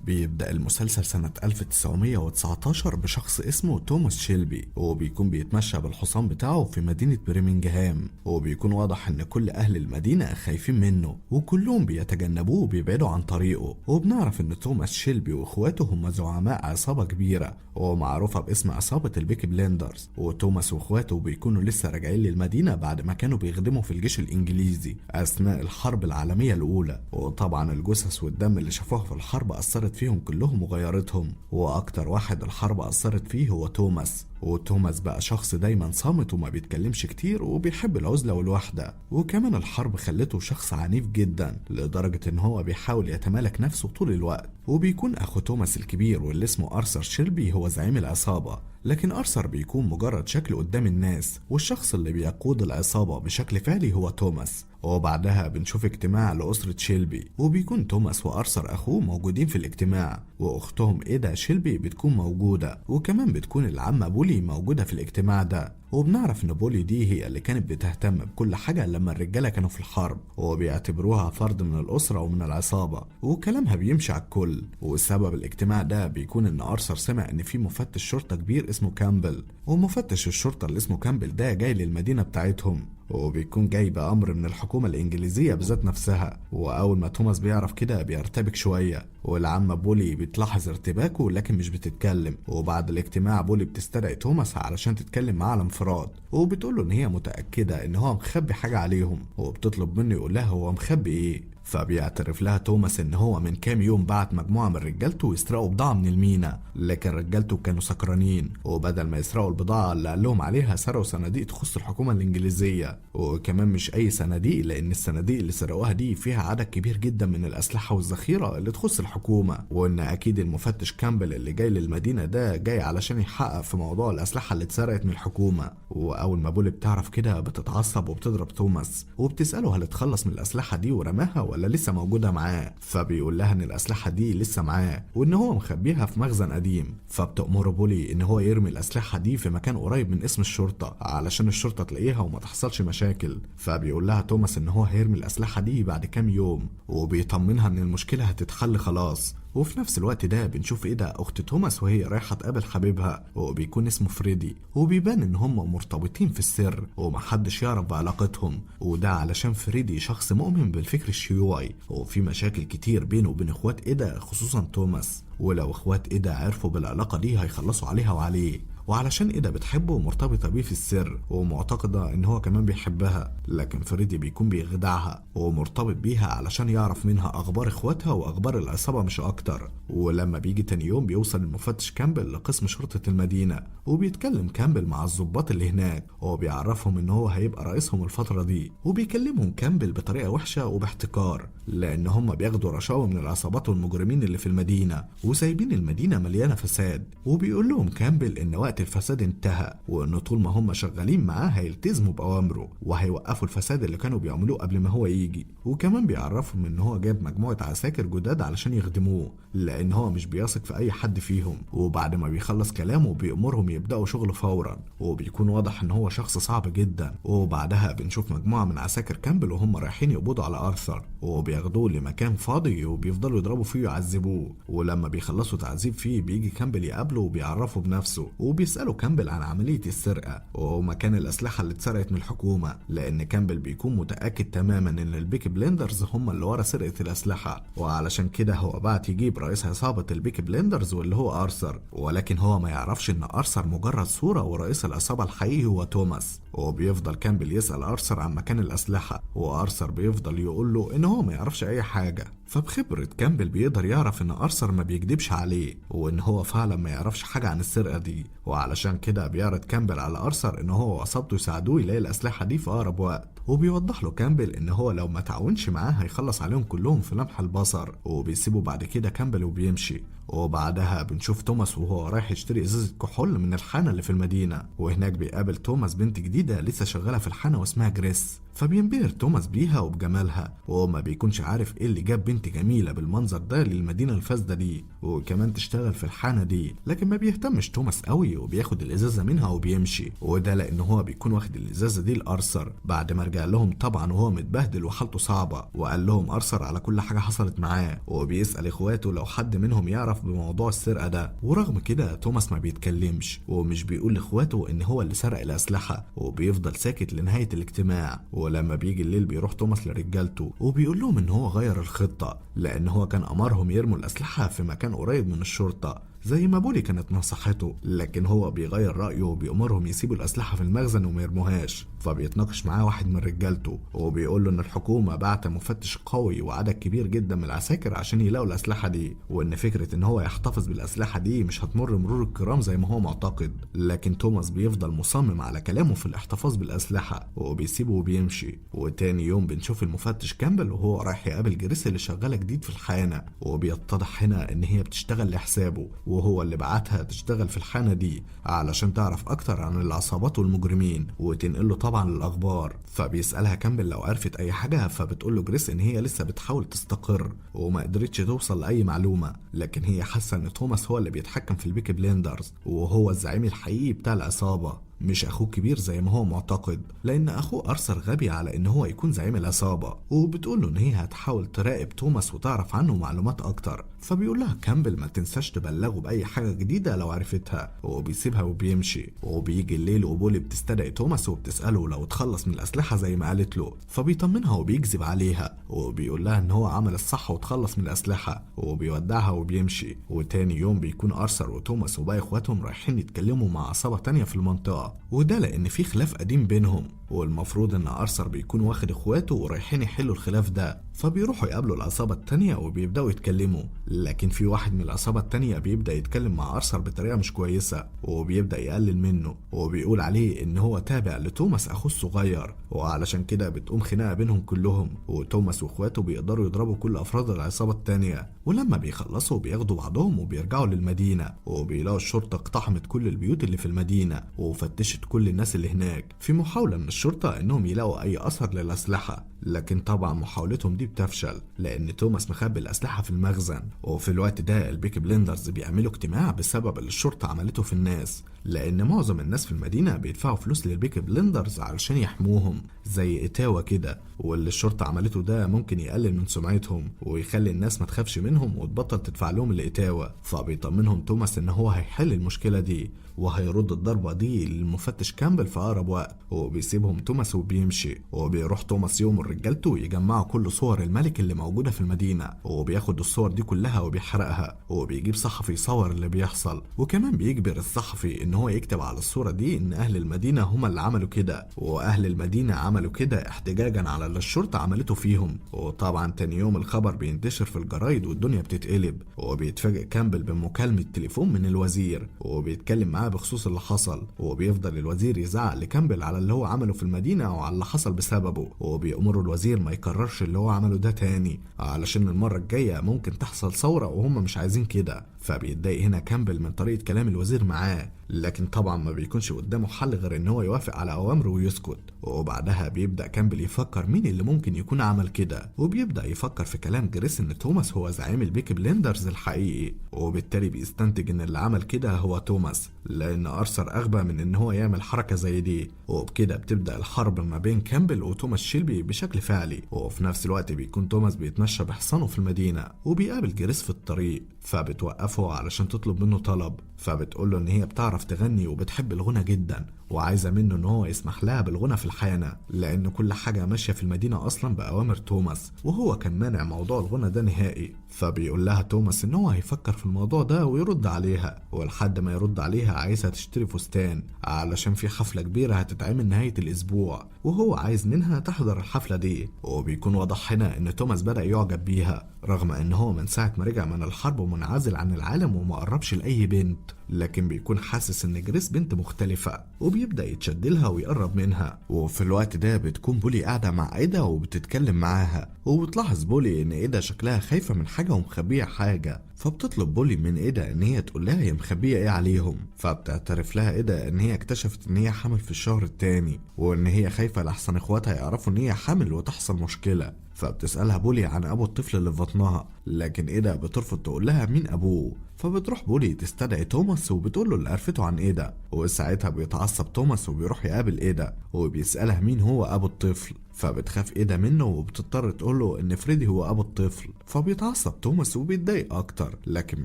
بيبدأ المسلسل سنة 1919 بشخص اسمه توماس شيلبي، وبيكون بيتمشى بالحصان بتاعه في مدينة برمنجهام، وبيكون واضح ان كل اهل المدينة خايفين منه وكلهم بيتجنبوه وبيبعدوا عن طريقه. وبنعرف ان توماس شيلبي واخواته هم زعماء عصابة كبيرة ومعروفة باسم عصابة البيكي بليندرز. وتوماس واخواته بيكونوا لسه راجعين للمدينة بعد ما كانوا بيخدموا في الجيش الانجليزي اثناء الحرب العالمية الاولى، وطبعا الجثث والدم اللي شافوها في الحرب اثرت فيهم كلهم وغيرتهم، واكتر واحد الحرب اثرت فيه هو توماس. وتوماس بقى شخص دايما صامت وما بيتكلمش كتير وبيحب العزلة والوحدة، وكمان الحرب خلته شخص عنيف جدا لدرجة ان هو بيحاول يتمالك نفسه طول الوقت. وبيكون اخو توماس الكبير واللي اسمه ارثر شيلبي هو زعيم العصابة، لكن ارثر بيكون مجرد شكل قدام الناس، والشخص اللي بيقود العصابة بشكل فعلي هو توماس. وبعدها بنشوف اجتماع لأسرة شيلبي، وبيكون توماس وأرثر أخوه موجودين في الاجتماع، وأختهم إيدا شيلبي بتكون موجودة، وكمان بتكون العمة بولي موجودة في الاجتماع ده. وبنعرف إن بولي دي هي اللي كانت بتهتم بكل حاجة لما الرجالة كانوا في الحرب، وبيعتبروها فرد من الأسرة ومن العصابة، وكلامها بيمشي على الكل. وسبب الاجتماع ده بيكون إن أرثر سمع إن في مفتش شرطة كبير اسمه كامبل، ومفتش الشرطة اللي اسمه كامبل ده جاي للمدينة بتاعتهم، وبيكون جاي بأمر من الحكومة الإنجليزية بذات نفسها. وأول ما توماس بيعرف كده بيرتبك شوية، والعمة بولي بتلاحظ ارتباكه لكن مش بتتكلم. وبعد الاجتماع بولي بتستدعي توماس علشان تتكلم معاه على انفراد، وبتقوله إن هي متأكدة إن هو مخبي حاجة عليهم، وبتطلب منه يقول لها هو مخبي إيه. فبيعترف لها توماس ان هو من كام يوم بعت مجموعة من رجالته يسرقوا بضاعة من المينا، لكن رجالته كانوا سكرانين، وبدل ما يسرقوا البضاعة اللي قال لهم عليها سرقوا صناديق تخص الحكومة الانجليزية، وكمان مش اي صناديق، لان الصناديق اللي سرقوها دي فيها عدد كبير جدا من الاسلحة والذخيرة اللي تخص الحكومة، وان اكيد المفتش كامبل اللي جاي للمدينة ده جاي علشان يحقق في موضوع الاسلحة اللي اتسرقت من الحكومة. واول ما بولي بتعرف كده بتتعصب وبتضرب توماس، وبتسأله هل اتخلص من الاسلحة دي ورماها ولا لسه موجودة معاه. فبيقول لها ان الاسلحة دي لسه معاه وان هو مخبيها في مخزن قديم. فبتأمره بولي ان هو يرمي الاسلحة دي في مكان قريب من اسم الشرطة علشان الشرطة تلاقيها وما تحصلش مشاكل. فبيقول لها توماس ان هو هيرمي الاسلحة دي بعد كام يوم، وبيطمنها ان المشكلة هتتحل خلاص. وفي نفس الوقت ده بنشوف ايه اخت توماس وهي رايحة تقابل حبيبها، وبيكون اسمه فريدي، وبيبان ان هم مرتبطين في السر ومحدش يعرف بعلاقتهم، وده علشان فريدي شخص مؤمن بالفكر الشيوعي، وفي مشاكل كتير بينه وبين اخوات ايدا خصوصا توماس، ولو اخوات ايدا عرفوا بالعلاقة دي هيخلصوا عليها وعليه. وعلشان ايدا بتحبه ومرتبطة بيه في السر ومعتقدة ان هو كمان بيحبها، لكن فريدي بيكون بيخدعها ومرتبط بيها علشان يعرف منها اخبار اخواتها واخبار العصابة مش اكتر. ولما بيجي تاني يوم بيوصل المفتش كامبل لقسم شرطة المدينة، وبيتكلم كامبل مع الضباط اللي هناك وبيعرفهم ان هو هيبقى رئيسهم الفترة دي، وبيكلمهم كامبل بطريقة وحشة وباحتقار لان هم بياخدوا رشاوى من العصابات والمجرمين اللي في المدينة وسايبين المدينة مليانة فساد. وبيقول لهم كامبل ان وقت الفساد انتهى، وان طول ما هم شغالين معاه هيلتزموا بأوامره وهيوقفوا الفساد اللي كانوا بيعملوه قبل ما هو يجي. وكمان بيعرفهم ان هو جاب مجموعة عساكر جداد علشان يخدموه لان هو مش بيثق في اي حد فيهم. وبعد ما بيخلص كلامه بيأمرهم يبدأوا شغل فورا، وبيكون واضح ان هو شخص صعب جدا. وبعدها بنشوف مجموعة من عساكر كامبل وهم رايحين يقبضوا على ارثر، وبياخدوه لمكان فاضي وبيفضلوا يضربوا فيه ويعذبوه. ولما بيخلصوا تعذيب فيه بيجي كامبل يقابله وبيعرفه بنفسه، وبيسأله كامبل عن عملية السرقة ومكان الأسلحة اللي اتسرقت من الحكومة، لأن كامبل بيكون متأكد تماما إن البيكي بليندرز هم اللي ورا سرقة الأسلحة، وعلشان كده هو بعت يجيب رئيس عصابة البيكي بليندرز واللي هو أرثر. ولكن هو ما يعرفش إن أرثر مجرد صورة ورئيس العصابة الحقيقي هو توماس. وبيفضل كامبل يسأل أرثر عن مكان الأسلحة، وأرثر بيفضل يقول له إن هو ما يعرفش أي حاجة. فبخبرة كامبل بيقدر يعرف إن أرثر ما بيكدبش عليه وإن هو فعلا ما يعرفش حاجة عن السرقة دي، وعلشان كده بيعرض كامبل على أرثر إن هو وعصابته يساعدوه يلاقي الأسلحة دي في أقرب وقت. وبيوضح له كامبل إن هو لو ما تعاونش معاه هيخلص عليهم كلهم في لمح البصر، وبيسيبه بعد كده كامبل وبيمشي. وبعدها بنشوف توماس وهو رايح يشتري ازازة كحول من الحانة اللي في المدينة، وهناك بيقابل توماس بنت جديدة لسه شغالة في الحانة واسمها جريس. فبينبهر توماس بيها وبجمالها، وهو ما بيكونش عارف ايه اللي جاب بنت جميلة بالمنظر ده للمدينة الفاسدة دي وكمان تشتغل في الحانة دي. لكن ما بيهتمش توماس قوي وبياخد الازازة منها وبيمشي، وده لان هو بيكون واخد الازازة دي لأرثر بعد ما رجع رجع لهم طبعا وهو متبهدل وحالته صعبة، وقال لهم ارثر على كل حاجة حصلت معاه، وبيسال اخواته لو حد منهم يعرف بموضوع السرقة ده. ورغم كده توماس ما بيتكلمش ومش بيقول لاخواته ان هو اللي سرق الاسلحة، وبيفضل ساكت لنهاية الاجتماع. ولما بيجي الليل بيروح توماس لرجالته وبيقول لهم ان هو غير الخطة، لان هو كان امرهم يرموا الاسلحة في مكان قريب من الشرطة زي ما بولي كانت نصحته، لكن هو بيغير رأيه وبيأمرهم يسيبوا الأسلحة في المخزن وما يرموهاش. فبيتناقش معاه واحد من رجالته وبيقول له إن الحكومة بعت مفتش قوي وعدد كبير جدا من العساكر عشان يلاقوا الأسلحة دي، وإن فكرة إن هو يحتفظ بالأسلحة دي مش هتمر مرور الكرام زي ما هو معتقد. لكن توماس بيفضل مصمم على كلامه في الاحتفاظ بالأسلحة وبيسيبه وبيمشي. وتاني يوم بنشوف المفتش كامبل وهو رايح يقابل جريس اللي شغالة جديد في الحانة، وبيتضح هنا إن هي بتشتغل لحسابه وهو اللي بعتها تشتغل في الحانة دي علشان تعرف أكتر عن العصابات والمجرمين وتنقله طبعا الأخبار. فبيسألها كامبل لو عرفت أي حاجة، فبتقول له جريس إن هي لسه بتحاول تستقر وما قدرتش توصل لأي معلومة، لكن هي حاسة إن توماس هو اللي بيتحكم في البيكي بليندرز وهو الزعيم الحقيقي بتاع العصابة، مش أخوه كبير زي ما هو معتقد، لأن أخوه أرثر غبي على إن هو يكون زعيم العصابة. وبتقول له إن هي هتحاول تراقب توماس وتعرف عنه معلومات أكتر. فبيقول لها كامبل ما تنساش تبلغه بأي حاجة جديدة لو عرفتها، وبيسيبها وبيمشي. وبيجي الليل وبولي بتستدعي توماس وبتسأله لو اتخلص من الأسلحة زي ما قالت له، فبيطمنها وبيكذب عليها وبيقول لها إن هو عمل الصح وتخلص من الأسلحة، وبيودعها وبيمشي. وتاني يوم بيكون أرثر وتوماس وباقي إخواتهم رايحين يتكلموا مع عصابة تانية في المنطقة، وده لأن في خلاف قديم بينهم، والمفروض إن أرثر بيكون واخد إخواته ورايحين يحلوا الخلاف ده. فبيروحوا يقابلوا العصابة التانية وبيبدأوا يتكلموا، لكن في واحد من العصابة التانية بيبدأ يتكلم مع أرثر بطريقة مش كويسة وبيبدأ يقلل منه وبيقول عليه إن هو تابع لتوماس أخوه الصغير، وعلشان كده بتقوم خناقة بينهم كلهم، وتوماس وإخواته بيقدروا يضربوا كل أفراد العصابة التانية. ولما بيخلصوا بياخدوا بعضهم وبيرجعوا للمدينة، وبيلاقوا الشرطة اقتحمت كل البيوت اللي في المدينة وفتشت كل الناس اللي هناك في محاولة من الشرطة إنهم يلاقوا أي أثر للأسلحة، لكن طبعا محاولتهم دي بتفشل لأن توماس مخبي الأسلحة في المخزن. وفي الوقت ده البيكي بليندرز بيعملوا اجتماع بسبب اللي الشرطة عملته في الناس، لأن معظم الناس في المدينة بيدفعوا فلوس للبيكي بليندرز علشان يحموهم زي إتاوة كده، واللي الشرطة عملته ده ممكن يقلل من سمعتهم ويخلي الناس ما تخافش منهم وتبطل تدفع لهم الإتاوة. فبيطمنهم توماس إن هو هيحل المشكلة دي وهيرد الضربة دي للمفتش كامبل في أقرب وقت، وبيسيبهم توماس وبيمشي. وبيروح توماس يوم رجالته يجمعوا كل صور الملك اللي موجودة في المدينة، وبياخد الصور دي كلها وبيحرقها، وبيجيب صحفي يصور اللي بيحصل، وكمان بيجبر الصحفي إن هو يكتب على الصورة دي إن أهل المدينة هما اللي عملوا كده، وأهل المدينة عملوا كده احتجاجا على اللي الشرطة عملته فيهم. وطبعا تاني يوم الخبر بينتشر في الجرايد والدنيا بتتقلب، وبيتفاجئ كامبل بمكالمة تليفون من الوزير وبيتكلم معاه بخصوص اللي حصل، وبيفضل الوزير يزعق لكامبل على اللي هو عمله في المدينة وعلى اللي حصل بسببه، وبيأمره الوزير ما يكررش اللي هو عمله ده تاني علشان المرة الجاية ممكن تحصل ثورة وهم مش عايزين كده. فبيتضايق هنا كامبل من طريقة كلام الوزير معاه، لكن طبعا ما بيكونش قدامه حل غير ان هو يوافق على اوامره ويسكت. وبعدها بيبدأ كامبل يفكر مين اللي ممكن يكون عمل كده، وبيبدأ يفكر في كلام جريس ان توماس هو زعيم البيكي بليندرز الحقيقي، وبالتالي بيستنتج ان اللي عمل كده هو توماس لان ارثر اغبى من ان هو يعمل حركة زي دي. وبكده بتبدأ الحرب ما بين كامبل وتوماس شيلبي بشكل فعلي. وفي نفس الوقت بيكون توماس بيتمشى بحصانه في المدينة وبيقابل جريس في الطريق، فبتوقفه علشان تطلب منه طلب، فبتقوله ان هي بتعرف تغني وبتحب الغنى جدا وعايزة منه ان هو يسمح لها بالغنى في الحانة، لان كل حاجة ماشية في المدينة اصلا بأوامر توماس وهو كان مانع موضوع الغنى ده نهائي. فبيقول لها توماس ان هو هيفكر في الموضوع ده ويرد عليها، ولحد ما يرد عليها عايزها تشتري فستان علشان في حفلة كبيرة هتتعمل نهاية الاسبوع وهو عايز منها تحضر الحفلة دي. وبيكون واضح هنا ان توماس بدأ يعجب بيها رغم ان هو من ساعة ما رجع من الحرب ومنعزل عن العالم وما قربش لأي بنت، لكن بيكون حاسس ان جريس بنت مختلفة وبيبدأ يتشد لها ويقرب منها. وفي الوقت ده بتكون بولي قاعدة مع إيدا وبتتكلم معاها، وبتلاحظ بولي ان إيدا شكلها خايفة من حاجة ومخبية حاجة، فبتطلب بولي من إيدا ان هي تقول لها هي مخبية ايه عليهم. فبتعترف لها إيدا ان هي اكتشفت ان هي حامل في الشهر التاني وان هي خايفة لحسن اخواتها يعرفوا ان هي حامل وتحصل مشكلة. فبتسألها بولي عن أبو الطفل اللي في بطنها، لكن إيدا بترفض تقول لها مين أبوه. فبتروح بولي تستدعي توماس وبتقول له اللي عرفته عن إيدا، وساعتها بيتعصب توماس وبيروح يقابل إيدا وبيسألها مين هو أبو الطفل. فبتخاف إيدا منه وبتضطر تقوله إن فريدي هو أبو الطفل. فبيتعصب توماس وبيتضايق أكتر، لكن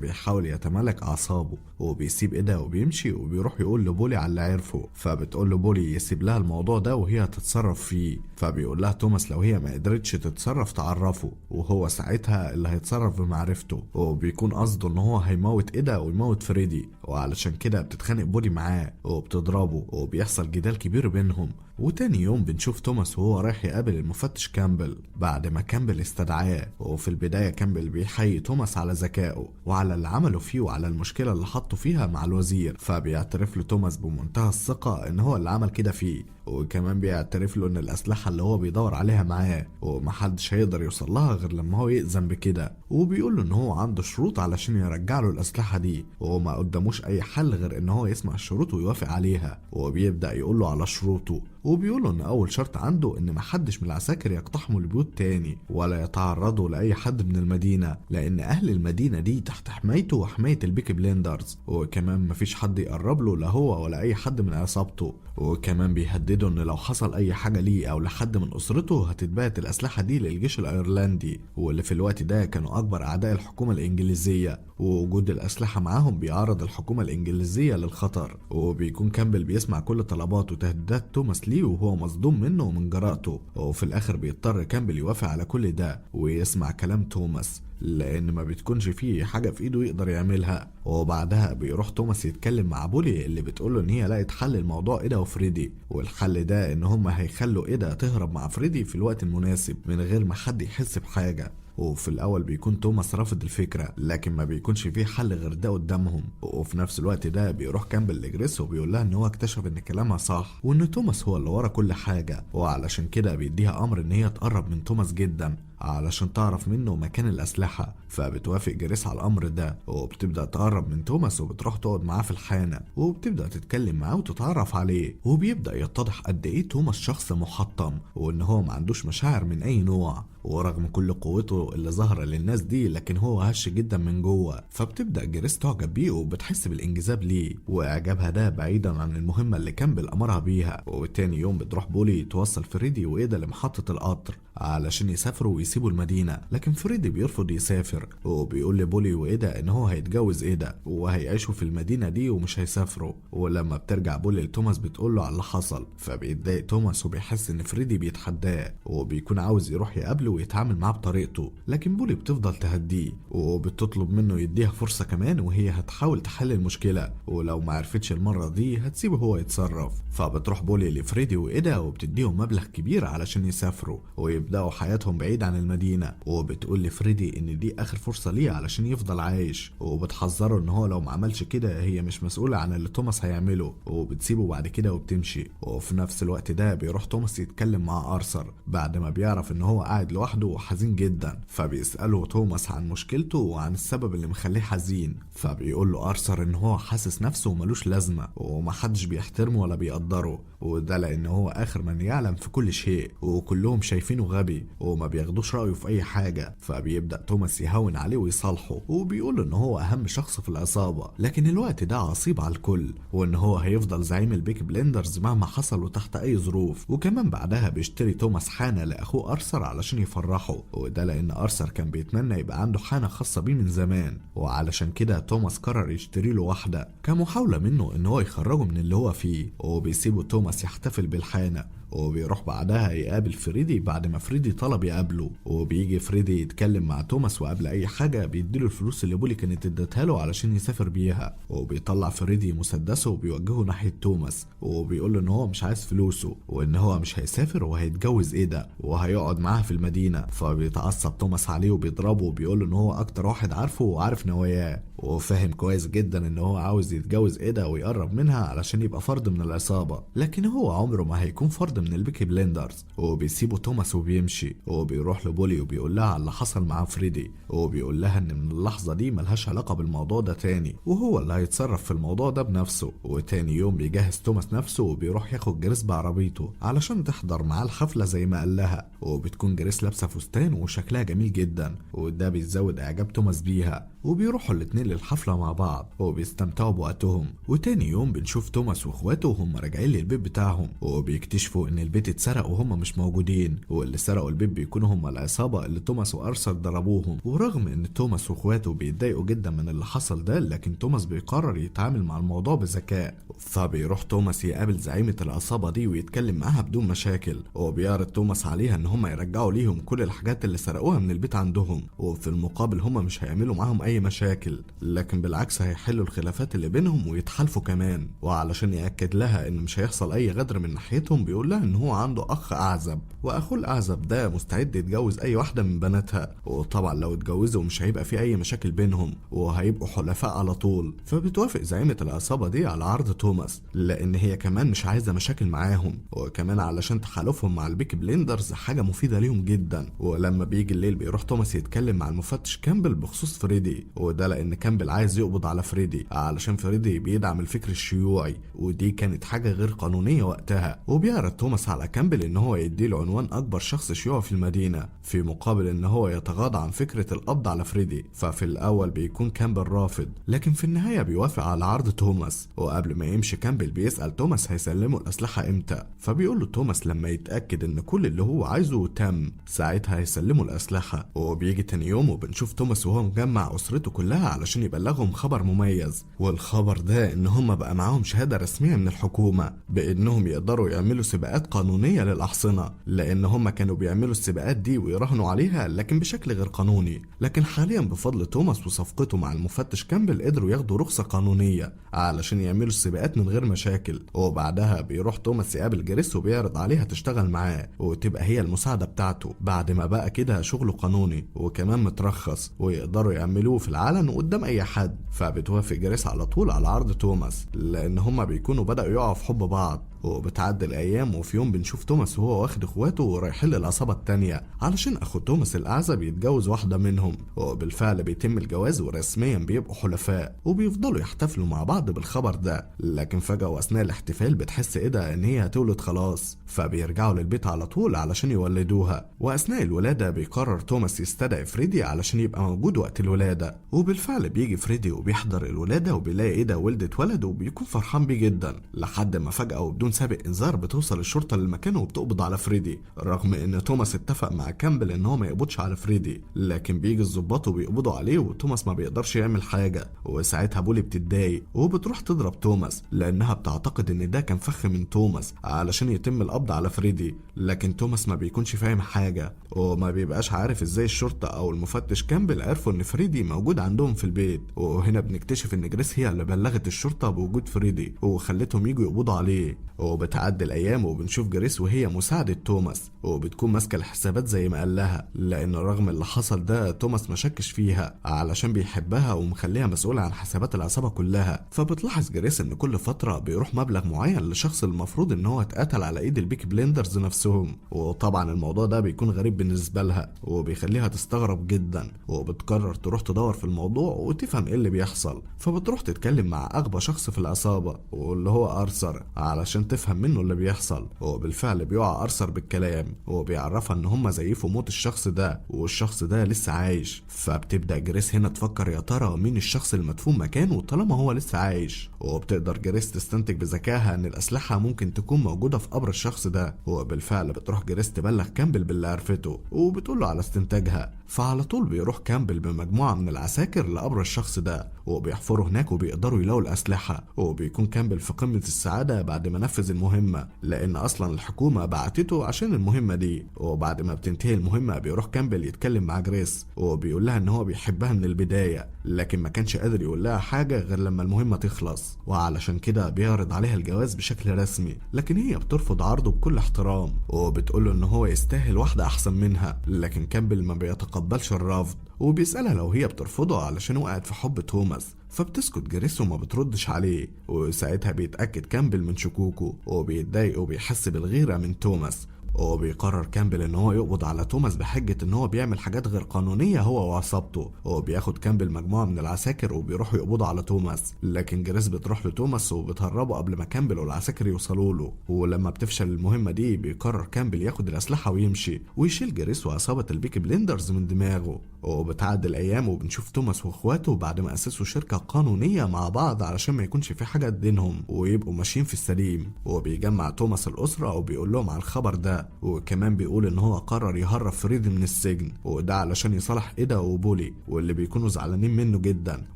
بيحاول يتمالك أعصابه وبيسيب إيدا وبيمشي وبيروح يقول لبولي على اللي عرفه. فبتقول له بولي يسيب لها الموضوع ده وهي هتتصرف فيه. فبيقول لها توماس لو هي ما قدرتش تتصرف تعرفه، وهو ساعتها اللي هيتصرف بمعرفته، وبيكون قصده ان هو هيموت إيدا ويموت فريدي، وعلشان كده بتتخانق بولي معاه وبتضربه وبيحصل جدال كبير بينهم. وتاني يوم بنشوف توماس وهو رايح يقابل المفتش كامبل بعد ما كامبل استدعاه. وفي البداية كامبل بيحيي توماس على ذكائه وعلى اللي عمله فيه وعلى المشكلة اللي حطه فيها مع الوزير. فبيعترف له توماس بمنتهى الثقة ان هو اللي عمل كده فيه، وكمان بيعترف له ان الأسلحة اللي هو بيدور عليها معاه ومحدش هيقدر يوصل لها غير لما هو يأذن بكده، وبيقول له ان هو عنده شروط علشان يرجع له الأسلحة دي وما قداموش اي حل غير ان هو يسمع الشروط ويوافق عليها. وبيبدأ يقول له على شروطه، وبيقول له ان اول شرط عنده ان محدش من العساكر يقتحموا البيوت تاني ولا يتعرضوا لاي حد من المدينة، لان اهل المدينة دي تحت حمايته وحماية البيكي بليندرز، وكمان مفيش حد يقرب له لا هو ولا اي حد من عصابته. وكمان بيهدده ان لو حصل اي حاجة ليه او لحد من اسرته هتتبعت الاسلحة دي للجيش الايرلندي، واللي في الوقت ده كانوا اكبر اعداء الحكومة الانجليزية، ووجود الاسلحة معاهم بيعرض الحكومة الانجليزية للخطر. وبيكون كامبل بيسمع كل طلبات وتهديدات توماس ليه وهو مصدوم منه ومن جرأته، وفي الاخر بيضطر كامبل يوافق على كل ده ويسمع كلام توماس لان ما بتكونش فيه حاجة في ايده يقدر يعملها. وبعدها بيروح توماس يتكلم مع بولي اللي بتقوله ان هي لقت حل الموضوع ايدا وفريدي، والحل ده ان هما هيخلوا ايدا تهرب مع فريدي في الوقت المناسب من غير ما حد يحس بحاجة. وفي الاول بيكون توماس رافض الفكرة، لكن ما بيكونش فيه حل غير ده قدامهم. وفي نفس الوقت ده بيروح كامبل لجريس وبيقول لها ان هو اكتشف ان كلامها صح وان توماس هو اللي ورا كل حاجة، وعلشان كده بيديها امر ان هي تقرب من توماس جدا علشان تعرف منه مكان الأسلحة. فبتوافق جريس على الأمر ده وبتبدأ تقرب من توماس وبتروح تقعد معاه في الحانة وبتبدأ تتكلم معاه وتتعرف عليه. وبيبدأ يتضح قد إيه توماس شخص محطم وإن هو ما عندوش مشاعر من أي نوع، ورغم كل قوته اللي ظاهرة للناس دي لكن هو هش جدا من جوه. فبتبدأ جريس تعجب بيه وبتحس بالانجذاب ليه، وإعجابها ده بعيدا عن المهمة اللي كامبل أمرها بيها. وتاني يوم بتروح بولي توصل فريدي وإيدا لمحطة القطر علشان يسافروا ويسيبوا المدينة، لكن فريدي بيرفض يسافر وبيقول لبولي وإيدا إن هو هيتجوز إيدا وهيعيشوا في المدينة دي ومش هيسافروا. ولما بترجع بولي لتوماس بتقول له على اللي حصل، فبيتضايق توماس وبيحس إن فريدي بيتحداه وبيكون عاوز يروح يقابله ويتعامل معاه بطريقته، لكن بولي بتفضل تهديه وبتطلب منه يديها فرصة كمان وهي هتحاول تحل المشكلة، ولو ما عرفتش المرة دي هتسيبه هو يتصرف. فبتروح بولي لفريدي وإيدا وبتديهم مبلغ كبير علشان يسافروا ويبدأوا حياتهم بعيد عن المدينة، وبتقول لفريدي ان دي اخر فرصة ليه علشان يفضل عايش، وبتحذره ان هو لو ما عملش كده هي مش مسؤولة عن اللي توماس هيعمله، وبتسيبه بعد كده وبتمشي. وفي نفس الوقت ده بيروح توماس يتكلم مع ارثر بعد ما بيعرف ان هو قاعد لوحده وحزين جدا، فبيسأله توماس عن مشكلته وعن السبب اللي مخليه حزين، فبيقول له ارثر ان هو حاسس نفسه ملوش لازمة ومحدش بيحترمه ولا بيقدره، وده لان هو اخر من يعلم في كل شيء وكلهم شايفينه غبي وما بياخدوش رأيه في اي حاجة. فبيبدأ توماس يهون عليه ويصالحه وبيقول ان هو اهم شخص في العصابة، لكن الوقت ده عصيب على الكل، وان هو هيفضل زعيم البيك بليندرز مهما حصل وتحت اي ظروف. وكمان بعدها بيشتري توماس حانة لاخوه ارثر علشان يفرحه، وده لان ارثر كان بيتمنى يبقى عنده حانة خاصة بيه من زمان، وعلشان كده توماس قرر يشتري له واحدة كمحاولة منه ان هو يخرجه من اللي هو فيه. وبيسيبه توماس يحتفل بالحانة وبيروح بعدها يقابل فريدي بعد ما فريدي طلب يقابله. وبيجي فريدي يتكلم مع توماس وقبل اي حاجة بيديله الفلوس اللي بولي كانت ادتها له علشان يسافر بيها، وبيطلع فريدي مسدسه وبيوجهه ناحية توماس وبيقول له ان هو مش عايز فلوسه وان هو مش هيسافر وهيتجوز ايدا وهيقعد معاها في المدينة. فبيتعصب توماس عليه وبيضربه وبيقول له ان هو اكتر واحد عارفه وعارف نواياه وفاهم كويس جدا ان هو عاوز يتجوز ايدا ويقرب منها علشان يبقى فرد من العصابة، لكن هو عمره ما هيكون فرد من البيكي بليندرز. وبيسيبه توماس وبيمشي وبيروح لبولي وبيقول لها على اللي حصل مع فريدي، وبيقول لها ان من اللحظة دي ملهاش علاقة بالموضوع ده تاني وهو اللي هيتصرف في الموضوع ده بنفسه. وتاني يوم بيجهز توماس نفسه وبيروح ياخد جريس بعربيته علشان تحضر معاه الحفلة زي ما قال لها، وبتكون جريس لابسه فستان وشكلها جميل جدا، وده بيزود اعجاب توماس بيها. وبيروحوا الاتنين للحفلة مع بعض وبيستمتعوا بوقتهم. وتاني يوم بنشوف توماس واخواته وهم راجعين للبيت بتاعهم، وبيكتشفوا ان البيت اتسرق وهم مش موجودين، واللي سرقوا البيت بيكونوا هم العصابة اللي توماس وارثر ضربوهم. ورغم ان توماس واخواته بيتضايقوا جدا من اللي حصل ده، لكن توماس بيقرر يتعامل مع الموضوع بذكاء. فبيروح توماس يقابل زعيمة العصابة دي ويتكلم معاها بدون مشاكل، وبيعرض توماس عليها ان هم يرجعوا ليهم كل الحاجات اللي سرقوها من البيت عندهم، وفي المقابل هم مش هيعملوا معاهم اي مشاكل، لكن بالعكس هيحلوا الخلافات اللي بينهم ويتحالفوا كمان. وعلشان يأكد لها ان مش هيحصل اي غدر من ناحيتهم، بيقول لها ان هو عنده اخ اعزب، واخوه الاعزب ده مستعد يتجوز اي واحدة من بناتها، وطبعا لو اتجوزوا مش هيبقى في اي مشاكل بينهم وهيبقوا حلفاء على طول. فبتوافق زعيمة العصابة دي على عرض توماس، لان هي كمان مش عايزة مشاكل معاهم، وكمان علشان تحالفهم مع ال Peaky Blinders حاجة مفيدة ليهم جدا. ولما بيجي الليل بيروح توماس يتكلم مع المفتش كامبل بخصوص فريدي، وده لان كامبل عايز يقبض على فريدي علشان فريدي بيدعم الفكر الشيوعي، ودي كانت حاجة غير قانونية وقتها. وبيعرض توماس على كامبل ان هو يديله عنوان اكبر شخص شيوعي في المدينة، في مقابل ان هو يتغاضى عن فكرة القبض على فريدي. ففي الاول بيكون كامبل رافض، لكن في النهاية بيوافق على عرض توماس. وقبل ما يمشي كامبل بيسأل توماس هيسلمه الأسلحة امتى، فبيقول له توماس لما يتأكد ان كل اللي هو عايزه تم ساعتها هيسلمه الأسلحة. وبيجي تاني يوم وبنشوف توماس وهو مجمع أسرته كلها علشان يبلغهم خبر مميز، والخبر ده ان هم بقى معاهم شهادة رسمية من الحكومة بانهم يقدروا يعملوا سباقات قانونية للأحصنة، لان هم كانوا بيعملوا السباقات دي ويراهنوا عليها لكن بشكل غير قانوني. لكن حاليا بفضل توماس وصفقته مع المفتش كامبل قدروا ياخدوا رخصة قانونية علشان يعملوا السباقات من غير مشاكل. وبعدها بيروح توماس يقابل جريس وبيعرض عليها تشتغل معاه وتبقى هي المساعدة بتاعته، بعد ما بقى كده شغله قانوني وكمان مترخص ويقدروا يعملوه في العلن وقدام اي حد. فبتوافق جريس على طول على عرض توماس، لان هما بيكونوا بدأوا يقعوا في حب بعض. وبتعدي الايام، وفي يوم بنشوف توماس وهو واخد اخواته ورايحين للعصابه التانية علشان اخو توماس الاعزب يتجوز واحدة منهم. وبالفعل بيتم الجواز ورسميا بيبقوا حلفاء وبيفضلوا يحتفلوا مع بعض بالخبر ده. لكن فجاة واثناء الاحتفال بتحس ايه ده ان هي هتولد خلاص، فبيرجعوا للبيت على طول علشان يولدوها. واثناء الولادة بيقرر توماس يستدعي فريدي علشان يبقى موجود وقت الولادة، وبالفعل بيجي فريدي وبيحضر الولادة وبيلاقي ايه ده ولدت ولد، وبيكون فرحان بيه جدا. لحد ما فجاة وبدون سابق انذار بتوصل الشرطة للمكان وبتقبض على فريدي، رغم ان توماس اتفق مع كامبل ان هو ما يقبضش على فريدي، لكن بيجي الضباط وبيقبضوا عليه وتوماس ما بيقدرش يعمل حاجة. وساعتها بولي بتتضايق وبتروح تضرب توماس لانها بتعتقد ان ده كان فخ من توماس علشان يتم القبض على فريدي، لكن توماس ما بيكونش فاهم حاجة وما بيبقاش عارف ازاي الشرطة او المفتش كامبل عرفوا ان فريدي موجود عندهم في البيت. وهنا بنكتشف ان جريس هي اللي بلغت الشرطة بوجود فريدي وخلتهم يجوا يقبضوا عليه. وبتعدي الايام وبنشوف جريس وهي مساعدة توماس، وبتكون ماسكة الحسابات زي ما قال لها، لان رغم اللي حصل ده توماس ما شكش فيها علشان بيحبها ومخليها مسؤولة عن حسابات العصابة كلها. فبتلاحظ جريس ان كل فترة بيروح مبلغ معين لشخص المفروض ان هو اتقتل على ايد ال Peaky Blinders نفسهم، وطبعا الموضوع ده بيكون غريب بالنسبة لها وبيخليها تستغرب جدا، وبتقرر تروح تدور في الموضوع وتفهم ايه اللي بيحصل. فبتروح تتكلم مع اغبى شخص في العصابة واللي هو ارثر علشان تفهم منه اللي بيحصل. وبالفعل بيقع ارثر بالكلام وبيعرفها ان هم زيفوا موت الشخص ده والشخص ده لسه عايش. فبتبدا جريس هنا تفكر يا ترى مين الشخص المدفون مكانه طالما هو لسه عايش، وبتقدر جريس تستنتج بذكائها ان الاسلحة ممكن تكون موجودة في قبر الشخص ده. وبالفعل بتروح جريس تبلغ كامبل باللي عرفته وبتقول له على استنتاجها. فعلى طول بيروح كامبل بمجموعه من العساكر لقبر الشخص ده وبيحفروا هناك وبيقدروا يلاقوا الاسلحة. وبيكون كامبل في قمة السعادة بعد ما نفذ المهمة، لان اصلا الحكومة بعتته عشان المهمة دي. وبعد ما بتنتهي المهمة بيروح كامبل يتكلم مع جريس وبيقول لها ان هو بيحبها من البداية، لكن ما كانش قادر يقول لها حاجة غير لما المهمة تخلص، وعلشان كده بيعرض عليها الجواز بشكل رسمي، لكن هي بترفض عرضه بكل احترام وبتقول له ان هو يستاهل واحدة احسن منها. لكن كامبل ما بيتقبلش الرفض وبيسألها لو هي بترفضه علشان وقعت في حب توماس، فبتسكت جريس وما بتردش عليه. وساعتها بيتأكد كامبل من شكوكه وبيتضايق وبيحس بالغيرة من توماس. وبيقرر كامبل ان هو يقبض على توماس بحجة ان هو بيعمل حاجات غير قانونية هو وعصابته. وبياخد كامبل مجموعة من العساكر وبيروحوا يقبضوا على توماس، لكن جريس بتروح لتوماس وبتهربه قبل ما كامبل والعساكر يوصلوا له. ولما بتفشل المهمة دي بيقرر كامبل ياخد الأسلحة ويمشي ويشيل جريس وعصابة البيكي بليندرز من دماغه. وبتعدي الأيام وبنشوف توماس واخواته بعد ما أسسوا شركة قانونية مع بعض علشان ما يكونش في حاجة تدينهم ويبقوا ماشيين في السليم. وبيجمع توماس الأسرة وبيقول لهم على الخبر ده، وكمان بيقول إن هو قرر يهرب فريدي من السجن، وده علشان يصالح إيدا وبولي واللي بيكونوا زعلانين منه جدا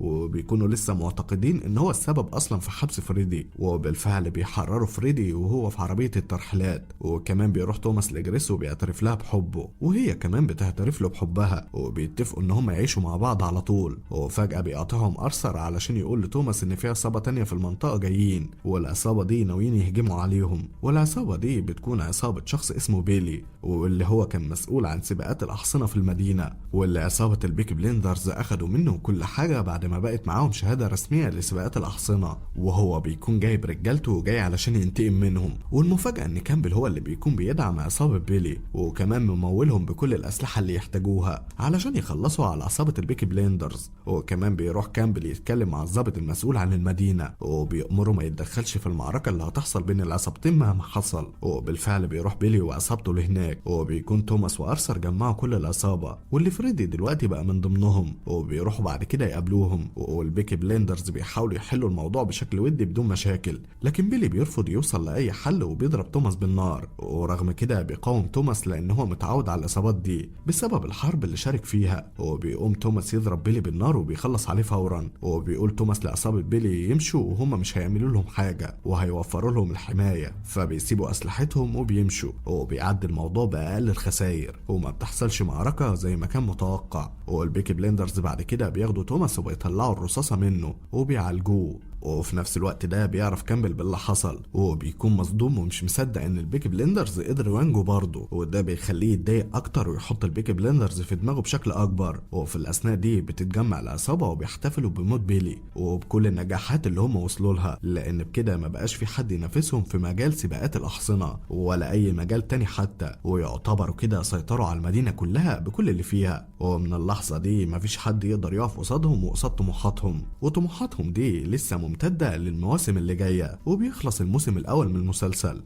وبيكونوا لسه معتقدين إن هو السبب أصلا في حبس فريدي. وبالفعل بيحرروا فريدي وهو في عربية الترحيلات. وكمان بيروح توماس لجريس وبيعترف لها بحبه، وهي كمان بتعترف له بحبها، وبيتفقوا ان هم يعيشوا مع بعض على طول. وفجأة بيقاطعهم أرثر علشان يقول لتوماس ان في عصابة تانية في المنطقة جايين، والعصابة دي ناويين يهجموا عليهم. والعصابة دي بتكون عصابة شخص اسمه بيلي، واللي هو كان مسؤول عن سباقات الأحصنة في المدينة، واللي عصابة البيكي بليندرز أخدوا منه كل حاجة بعد ما بقت معاهم شهادة رسمية لسباقات الأحصنة. وهو بيكون جايب رجالته وجاي علشان ينتقم منهم. والمفاجأة ان كامبل هو اللي بيكون بيدعم عصابة بيلي، وكمان ممولهم بكل الأسلحة اللي يحتاجوها علشان يخلصوا على عصابة البيكي بليندرز. وكمان بيروح كامبل يتكلم مع الضابط المسؤول عن المدينة وبيأمره ما يتدخلش في المعركة اللي هتحصل بين العصابتين مهما حصل. وبالفعل بيروح بيلي وعصابته لهناك، وبيكون توماس وأرثر جمعوا كل العصابة واللي فريدي دلوقتي بقى من ضمنهم، وبيروحوا بعد كده يقابلوهم. والبيكي بليندرز بيحاولوا يحلوا الموضوع بشكل ودي بدون مشاكل، لكن بيلي بيرفض يوصل لأي حل وبيضرب توماس بالنار. ورغم كده بيقاوم توماس لأن هو متعود على الإصابات دي بسبب الحرب اللي شارك فيها. وبيقوم توماس يضرب بيلي بالنار وبيخلص عليه فورا. وبيقول توماس لعصابة بيلي يمشوا وهم مش هيعملوا لهم حاجة وهيوفروا لهم الحماية، فبيسيبوا أسلحتهم وبيمشوا. وبيعدي الموضوع بأقل الخسائر وما بتحصلش معركة زي ما كان متوقع. والبيكي بليندرز بعد كده بياخدوا توماس وبيطلعوا الرصاصة منه وبيعالجوه. وفي نفس الوقت ده بيعرف كامبل باللي حصل، وبيكون مصدوم ومش مصدق ان البيكي بليندرز قدروا ينجوا برضه، وده بيخليه يتضايق اكتر ويحط البيكي بليندرز في دماغه بشكل اكبر. وفي الاثناء دي بتتجمع العصابة وبيحتفلوا بموت بيلي وبكل النجاحات اللي هم وصلوا لها، لان بكده ما بقاش في حد ينافسهم في مجال سباقات الاحصنه ولا اي مجال تاني حتى، ويعتبروا كده سيطروا على المدينة كلها بكل اللي فيها. ومن اللحظة دي مفيش حد يقدر يقف قصادهم وقصاد طموحاتهم، وطموحاتهم دي لسه ممتدة للمواسم اللي جاية. وبيخلص الموسم الأول من المسلسل.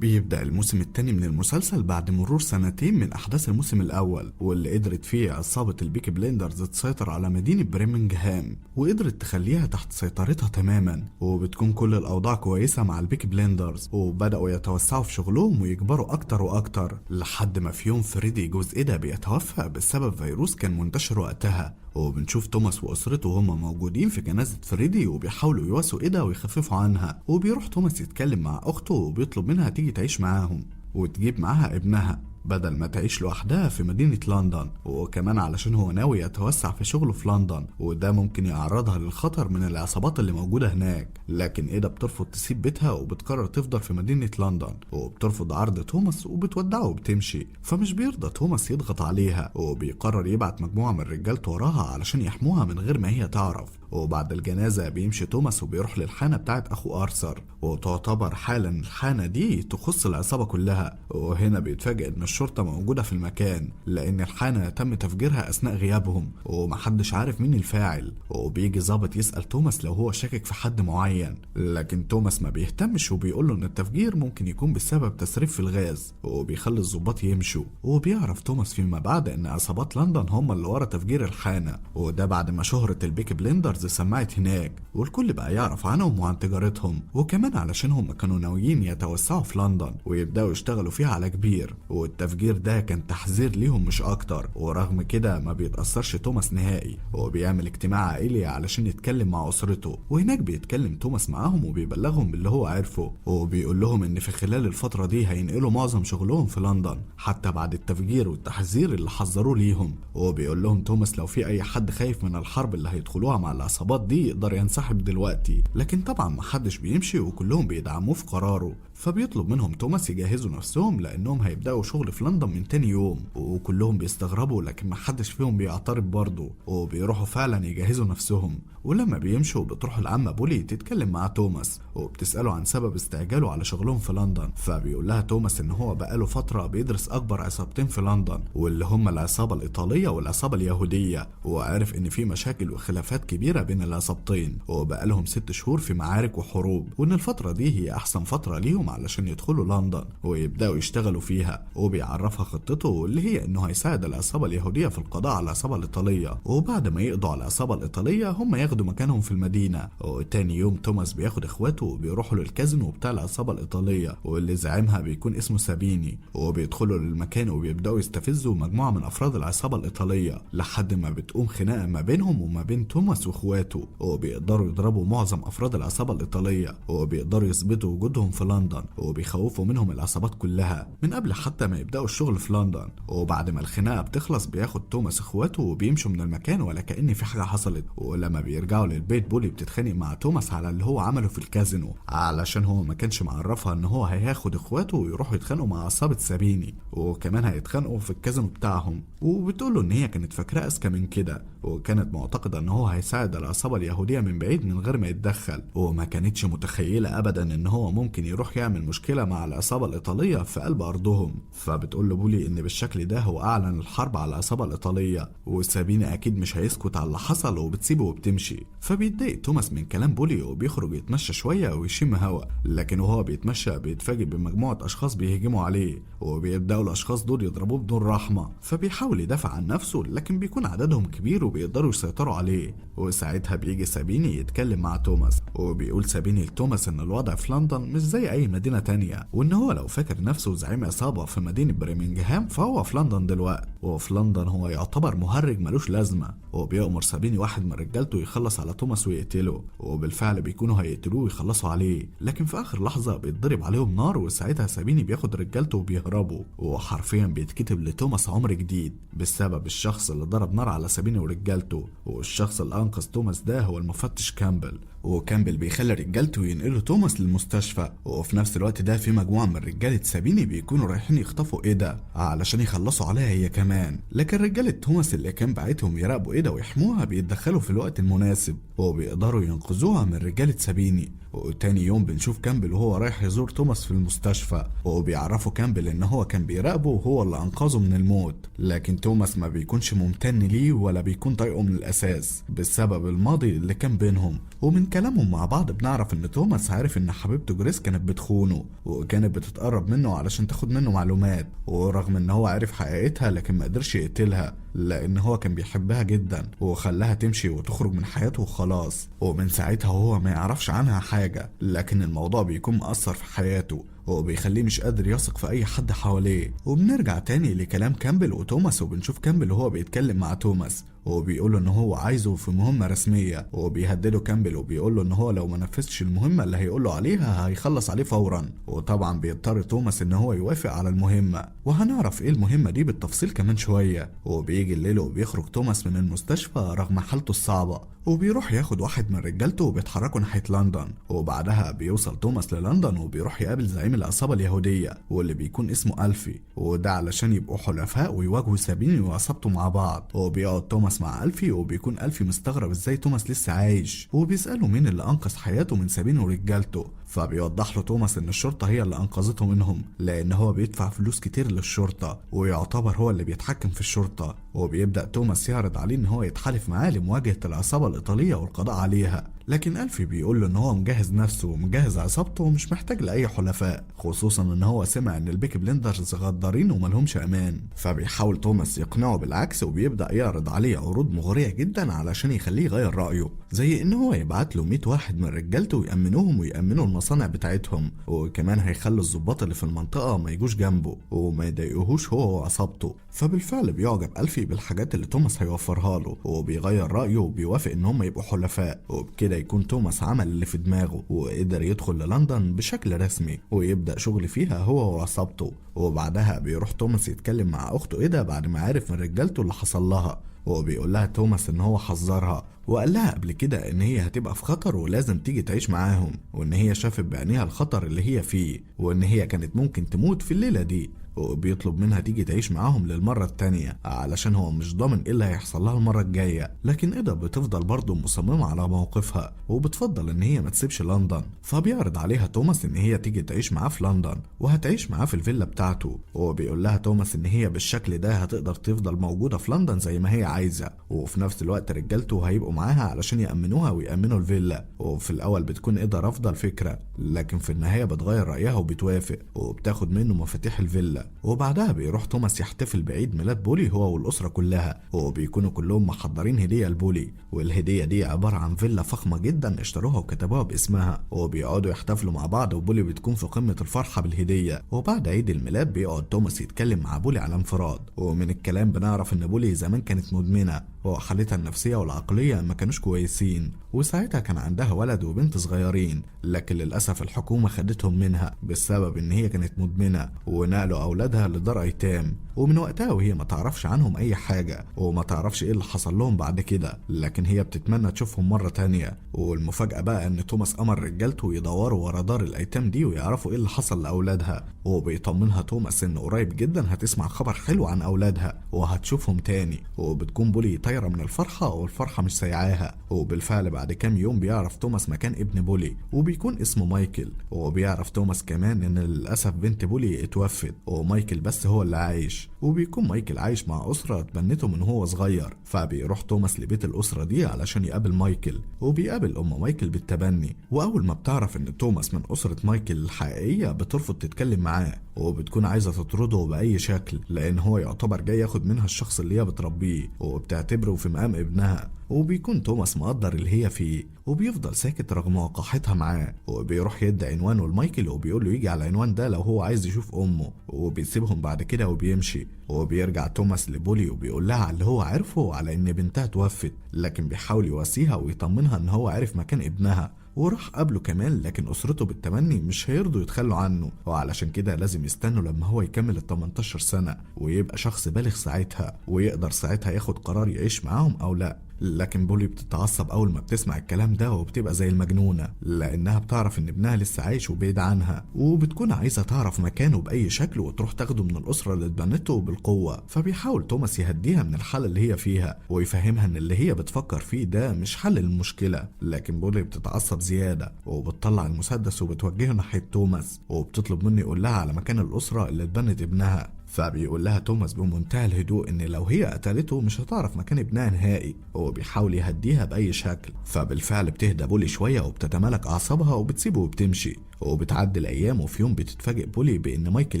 بيبدأ الموسم الثاني من المسلسل بعد مرور سنتين من أحداث الموسم الأول، واللي قدرت فيه عصابة البيكي بليندرز تسيطر على مدينة بريمنغهام وقدرت تخليها تحت سيطرتها تماما. وبتكون كل الأوضاع كويسة مع البيكي بليندرز، وبدأوا يتوسعوا في شغلهم ويكبروا أكتر وأكتر، لحد ما في يوم فريدي جوز إيدا بيتوفى بسبب فيروس كان منتشر وقتها. وبنشوف توماس وأسرته وهم موجودين في جنازة فريدي وبيحاولوا يواسوا إيدا ويخففوا عنها. وبيروح توماس يتكلم مع أخته وبيطلب منها تيجي تعيش معاهم وتجيب معاها ابنها بدل ما تعيش لوحدها في مدينة لندن، وكمان علشان هو ناوي يتوسع في شغله في لندن وده ممكن يعرضها للخطر من العصابات اللي موجودة هناك. لكن إيدا بترفض تسيب بيتها وبتقرر تفضل في مدينة لندن، وبترفض عرض توماس وبتودعه وبتمشي. فمش بيرضى توماس يضغط عليها وبيقرر يبعت مجموعة من رجالته وراها علشان يحموها من غير ما هي تعرف. وبعد الجنازة بيمشي توماس وبيروح للحانة بتاعت أخو أرثر، وتعتبر حالا الحانة دي تخص العصابة كلها. وهنا بيتفاجئ إن الشرطة موجودة في المكان لأن الحانة تم تفجيرها أثناء غيابهم ومحدش عارف مين الفاعل. وبيجي ظابط يسأل توماس لو هو شاكك في حد معين، لكن توماس ما بيهتمش وبيقوله إن التفجير ممكن يكون بسبب تسريب في الغاز، وبيخلي الظباط يمشوا. وبيعرف توماس فيما بعد إن عصابات لندن هم اللي ورا تفجير الحانة، وده بعد ما شهرة البيكي بليندرز سمعت هناك والكل بقى يعرف عنهم وعن تجارتهم، وكمان علشان هم كانوا ناويين يتوسعوا في لندن ويبدأوا يشتغلوا فيها على كبير، والتفجير ده كان تحذير ليهم مش اكتر. ورغم كده ما بيتأثرش توماس نهائي، وبيعمل اجتماع عائلي علشان يتكلم مع اسرته، وهناك بيتكلم توماس معاهم وبيبلغهم باللي هو عارفه، وبيقول لهم ان في خلال الفترة دي هينقلوا معظم شغلهم في لندن حتى بعد التفجير والتحذير اللي حذروه ليهم. وبيقول لهم توماس لو في اي حد خايف من الحرب اللي هيدخلوها مع العصابات دي يقدر ينسحب دلوقتي، لكن طبعا محدش بيمشي وكلهم بيدعموه في قراره. فبيطلب منهم توماس يجهزوا نفسهم لانهم هيبداوا شغل في لندن من تاني يوم، وكلهم بيستغربوا لكن محدش فيهم بيعترض برضه، وبيروحوا فعلا يجهزوا نفسهم. ولما بيمشوا بتروح العمة بولي تتكلم مع توماس وبتسأله عن سبب استعجاله على شغلهم في لندن، فبيقول لها توماس ان هو بقاله فترة بيدرس اكبر عصابتين في لندن واللي هم العصابة الايطالية والعصابة اليهودية، وعرف ان في مشاكل وخلافات كبيرة بين العصابتين وبقالهم 6 شهور في معارك وحروب، وان الفترة دي هي احسن فترة ليهم علشان يدخلوا لندن ويبدأوا يشتغلوا فيها. وبيعرفها خطته اللي هي انه هيساعد العصابة اليهودية في القضاء على العصابة الايطالية، وبعد ما يقضوا على العصابة الايطالية هم ياخدوا مكانهم في المدينة. وتاني يوم توماس بياخد اخواته وبيروحوا للكازينو بتاع العصابة الايطالية واللي زعيمها بيكون اسمه سابيني، وبيدخلوا للمكان وبيبدأوا يستفزوا مجموعة من افراد العصابة الايطالية لحد ما بتقوم خناقة ما بينهم وما بين توماس واخواته، وبيقدروا يضربوا معظم افراد العصابة الايطالية وبيقدروا يثبتوا وجودهم في لندن وبيخوفوا منهم العصابات كلها من قبل حتى ما يبدأوا الشغل في لندن. وبعد ما الخناقة بتخلص بياخد توماس اخواته وبيمشوا من المكان ولا كأن في حاجة حصلت. ولما بيرجعوا للبيت بولي بتتخانق مع توماس على اللي هو عمله في الكازينو علشان هو ما كانش معرفها ان هو هياخد اخواته ويروحوا يتخانقوا مع عصابة سابيني، وكمان هيتخانقوا في الكازينو بتاعهم. وبتقوله ان هي كانت فاكراه اذكى من كده وكانت معتقدة ان هو هيساعد العصابة اليهودية من بعيد من غير ما يتدخل، وما كانتش متخيلة ابدا ان هو ممكن يروح يعمل مشكلة مع العصابة الايطالية في قلب ارضهم. فبتقول له بولي ان بالشكل ده هو اعلن الحرب على العصابة الايطالية وسابيني اكيد مش هيسكت على اللي حصل، وبتسيبه وبتمشي. فبيتضايق توماس من كلام بولي وبيخرج يتمشى شوية ويشم هوا، لكن وهو بيتمشى بيتفاجئ بمجموعة اشخاص بيهجموا عليه وبيبدأوا الاشخاص دول يضربوه بدون رحمة. فبيحاول يدافع عن نفسه لكن بيكون عددهم كبير وبيقدروا يسيطروا عليه. وساعتها بيجي سابيني يتكلم مع توماس، وبيقول سابيني لتوماس ان الوضع في لندن مش زي اي مدينة تانية، وان هو لو فاكر نفسه زعيم عصابة في مدينة برمنجهام فهو في لندن دلوقتي، وفي لندن هو يعتبر مهرج ملوش لازمة. وبيأمر سابيني واحد من رجالته يخلص على توماس ويقتله، وبالفعل بيكونوا هيقتلوه ويخلصوا عليه، لكن في اخر لحظة بيتضرب عليهم نار، وساعتها سابيني بياخد رجالته وبيهربوا. وحرفيا بيتكتب لتوماس عمر جديد بسبب الشخص اللي ضرب نار على سابيني ورجالته، والشخص اللي انقذ توماس ده هو المفتش كامبل. وكامبل بيخلي رجالته ينقلوا توماس للمستشفى، وفي نفس الوقت ده في مجموعة من رجالة سابيني بيكونوا رايحين يخطفوا إيدا علشان يخلصوا عليها هي كمان، لكن رجالة توماس اللي كان بعتهم يراقبوا إيدا ويحموها بيتدخلوا في الوقت المناسب وبيقدروا ينقذوها من رجالة سابيني. وتاني يوم بنشوف كامبل وهو رايح يزور توماس في المستشفى، وبيعرفوا كامبل ان هو كان بيراقبه وهو اللي انقذه من الموت، لكن توماس ما بيكونش ممتن ليه ولا بيكون طايقه من الاساس بسبب الماضي اللي كان بينهم. ومن كلامهم مع بعض بنعرف ان توماس عارف ان حبيبته جريس كانت بتخونه وكانت بتتقرب منه علشان تاخد منه معلومات، ورغم ان هو عارف حقيقتها لكن ما قدرش يقتلها لان هو كان بيحبها جدا وخلاها تمشي وتخرج من حياته وخلاص. ومن ساعتها هو ما يعرفش عنها حاجة، لكن الموضوع بيكون مأثر في حياته وبيخليه مش قادر يثق في اي حد حواليه. وبنرجع تاني لكلام كامبل وتوماس، وبنشوف كامبل وهو بيتكلم مع توماس وبيقوله ان هو عايزه في مهمة رسمية، وبيهدده كامبل وبيقوله ان هو لو ما نفذش المهمة اللي هيقوله عليها هيخلص عليه فورا. وطبعا بيضطر توماس ان هو يوافق على المهمة، وهنعرف ايه المهمة دي بالتفصيل كمان شوية. وبيجي الليل وبيخرج توماس من المستشفى رغم حالته الصعبة، وبيروح ياخد واحد من رجالته وبيتحركوا ناحية لندن. وبعدها بيوصل توماس للندن وبيروح يقابل زعيم العصابة اليهودية واللي بيكون اسمه ألفي، وده علشان يبقوا حلفاء ويواجهوا سابيني وعصابته مع بعض. وبيقعد توماس مع ألفي، وبيكون ألفي مستغرب ازاي توماس لسه عايش، وبيسأله مين اللي أنقذ حياته من سابيني ورجالته. فبيوضح له توماس ان الشرطة هي اللي أنقذته منهم، لأن هو بيدفع فلوس كتير للشرطة ويعتبر هو اللي بيتحكم في الشرطة. وبيبدأ توماس يعرض عليه ان هو يتحالف معاه لمواجهة العصابة الإيطالية والقضاء عليها، لكن ألفي بيقول له ان هو مجهز نفسه ومجهز عصابته ومش محتاج لأي حلفاء، خصوصا ان هو سمع ان البيكي بليندرز غدارين وملهمش امان. فبيحاول توماس يقنعه بالعكس، وبيبدأ يعرض عليه عروض مغرية جدا علشان يخليه يغير رأيه، زي ان هو يبعت له 100 واحد من رجالته ويأمنوهم ويأمنوا المصانع بتاعتهم، وكمان هيخلوا الضباط اللي في المنطقة ما يجوش جنبه وما يضايقوهوش هو وعصابته. فبالفعل بيعجب ألفي بالحاجات اللي توماس هيوفرها له، وبيغير رأيه وبيوافق ان هم يبقوا حلفاء. وبكده يكون توماس عمل اللي في دماغه وقدر يدخل للندن بشكل رسمي ويبدأ شغل فيها هو وعصابته. وبعدها بيروح توماس يتكلم مع أخته إيدا بعد ما عرف من رجالته اللي حصل لها، وبيقول لها توماس ان هو حذرها وقال لها قبل كده ان هي هتبقى في خطر ولازم تيجي تعيش معاهم، وان هي شافت بعينيها الخطر اللي هي فيه، وان هي كانت ممكن تموت في الليلة دي. وبيطلب منها تيجي تعيش معاهم للمرة التانية علشان هو مش ضامن ايه اللي هيحصل لها المرة الجاية. لكن إيدا بتفضل برضه مصممة على موقفها وبتفضل ان هي ما تسيبش لندن. فبيعرض عليها توماس ان هي تيجي تعيش معاه في لندن وهتعيش معاه في الفيلا بتاعته. وبيقول لها توماس ان هي بالشكل ده هتقدر تفضل موجودة في لندن زي ما هي عايزة، وفي نفس الوقت رجالته هيبقوا معاها علشان يأمنوها ويأمنوا الفيلا. وفي الأول بتكون إيدا رافضة الفكرة، لكن في النهاية بتغير رأيها وبتوافق وبتاخد منه مفاتيح الفيلا. وبعدها بيروح توماس يحتفل بعيد ميلاد بولي هو والأسرة كلها، وبيكونوا كلهم محضرين هدية لبولي، والهدية دي عبارة عن فيلا فخمة جدا اشتروها وكتبوها باسمها. وبيقعدوا يحتفلوا مع بعض وبولي بتكون في قمة الفرحة بالهدية. وبعد عيد الميلاد بيقعد توماس يتكلم مع بولي على انفراد، ومن الكلام بنعرف ان بولي زمان كانت مدمنة وحالتها النفسية والعقلية ما كانوش كويسين، وساعتها كان عندها ولد وبنت صغيرين، لكن للأسف الحكومة خدتهم منها بسبب إن هي كانت مدمنة ونقلوا أولادها لدار أيتام. ومن وقتها وهي ما تعرفش عنهم أي حاجة وما تعرفش إيه اللي حصل لهم بعد كده، لكن هي بتتمنى تشوفهم مرة تانية. والمفاجأة بقى إن توماس أمر رجالته يدوروا ورا دار الأيتام دي ويعرفوا إيه اللي حصل لأولادها. وبيطمنها توماس إن قريب جدا هتسمع خبر حلو عن أولادها وهتشوفهم تاني. وبتكون بولي طايرة من الفرحة والفرحة مش سايعاها. وبالفعل بعد كام يوم بيعرف توماس مكان ابن بولي وبيكون اسمه مايكل. وبيعرف توماس كمان ان للأسف بنت بولي اتوفت ومايكل بس هو اللي عايش. وبيكون مايكل عايش مع أسرة اتبنته من هو صغير. فبيروح توماس لبيت الأسرة دي علشان يقابل مايكل، وبيقابل أم مايكل بالتبني. وأول ما بتعرف إن توماس من أسرة مايكل الحقيقية بترفض تتكلم معاه وبتكون عايزة تطرده بأي شكل، لأن هو يعتبر جاي ياخد منها الشخص اللي هي بتربيه وبتعتبره في مقام ابنها. وبيكون توماس مقدر اللي هي فيه وبيفضل ساكت رغم وقاحتها معاه. وبيروح يدي عنوانه لمايكل وبيقول له يجي على العنوان ده لو هو عايز يشوف امه، وبيسيبهم بعد كده وبيمشي. وبيرجع توماس لبولي وبيقول لها على اللي هو عرفه على ان بنتها توفت، لكن بيحاول يواسيها ويطمنها ان هو عرف مكان ابنها وراح قابله كمان، لكن اسرته بالتمني مش هيرضوا يتخلوا عنه، وعلشان كده لازم يستنوا لما هو يكمل ال 18 سنة ويبقى شخص بالغ ساعتها ويقدر ساعتها ياخد قرار يعيش معاهم او لا. لكن بولي بتتعصب اول ما بتسمع الكلام ده وبتبقى زي المجنونة، لانها بتعرف ان ابنها لسه عايش وبعيد عنها، وبتكون عايزة تعرف مكانه باي شكل وتروح تاخده من الاسرة اللي اتبنته بالقوة. فبيحاول توماس يهديها من الحالة اللي هي فيها ويفهمها ان اللي هي بتفكر فيه ده مش حل للمشكلة. لكن بولي بتتعصب زيادة وبتطلع المسدس وبتوجهه ناحية توماس وبتطلب منه يقول لها على مكان الاسرة اللي اتبنت ابنها. فبيقول لها توماس بمنتهى الهدوء ان لو هي قتلته مش هتعرف مكان ابنها نهائي، وبيحاول يهديها باي شكل. فبالفعل بتهدى بولي شويه وبتتمالك اعصابها وبتسيبه وبتمشي. وبتعدي الايام وفي يوم بتتفاجئ بولي بان مايكل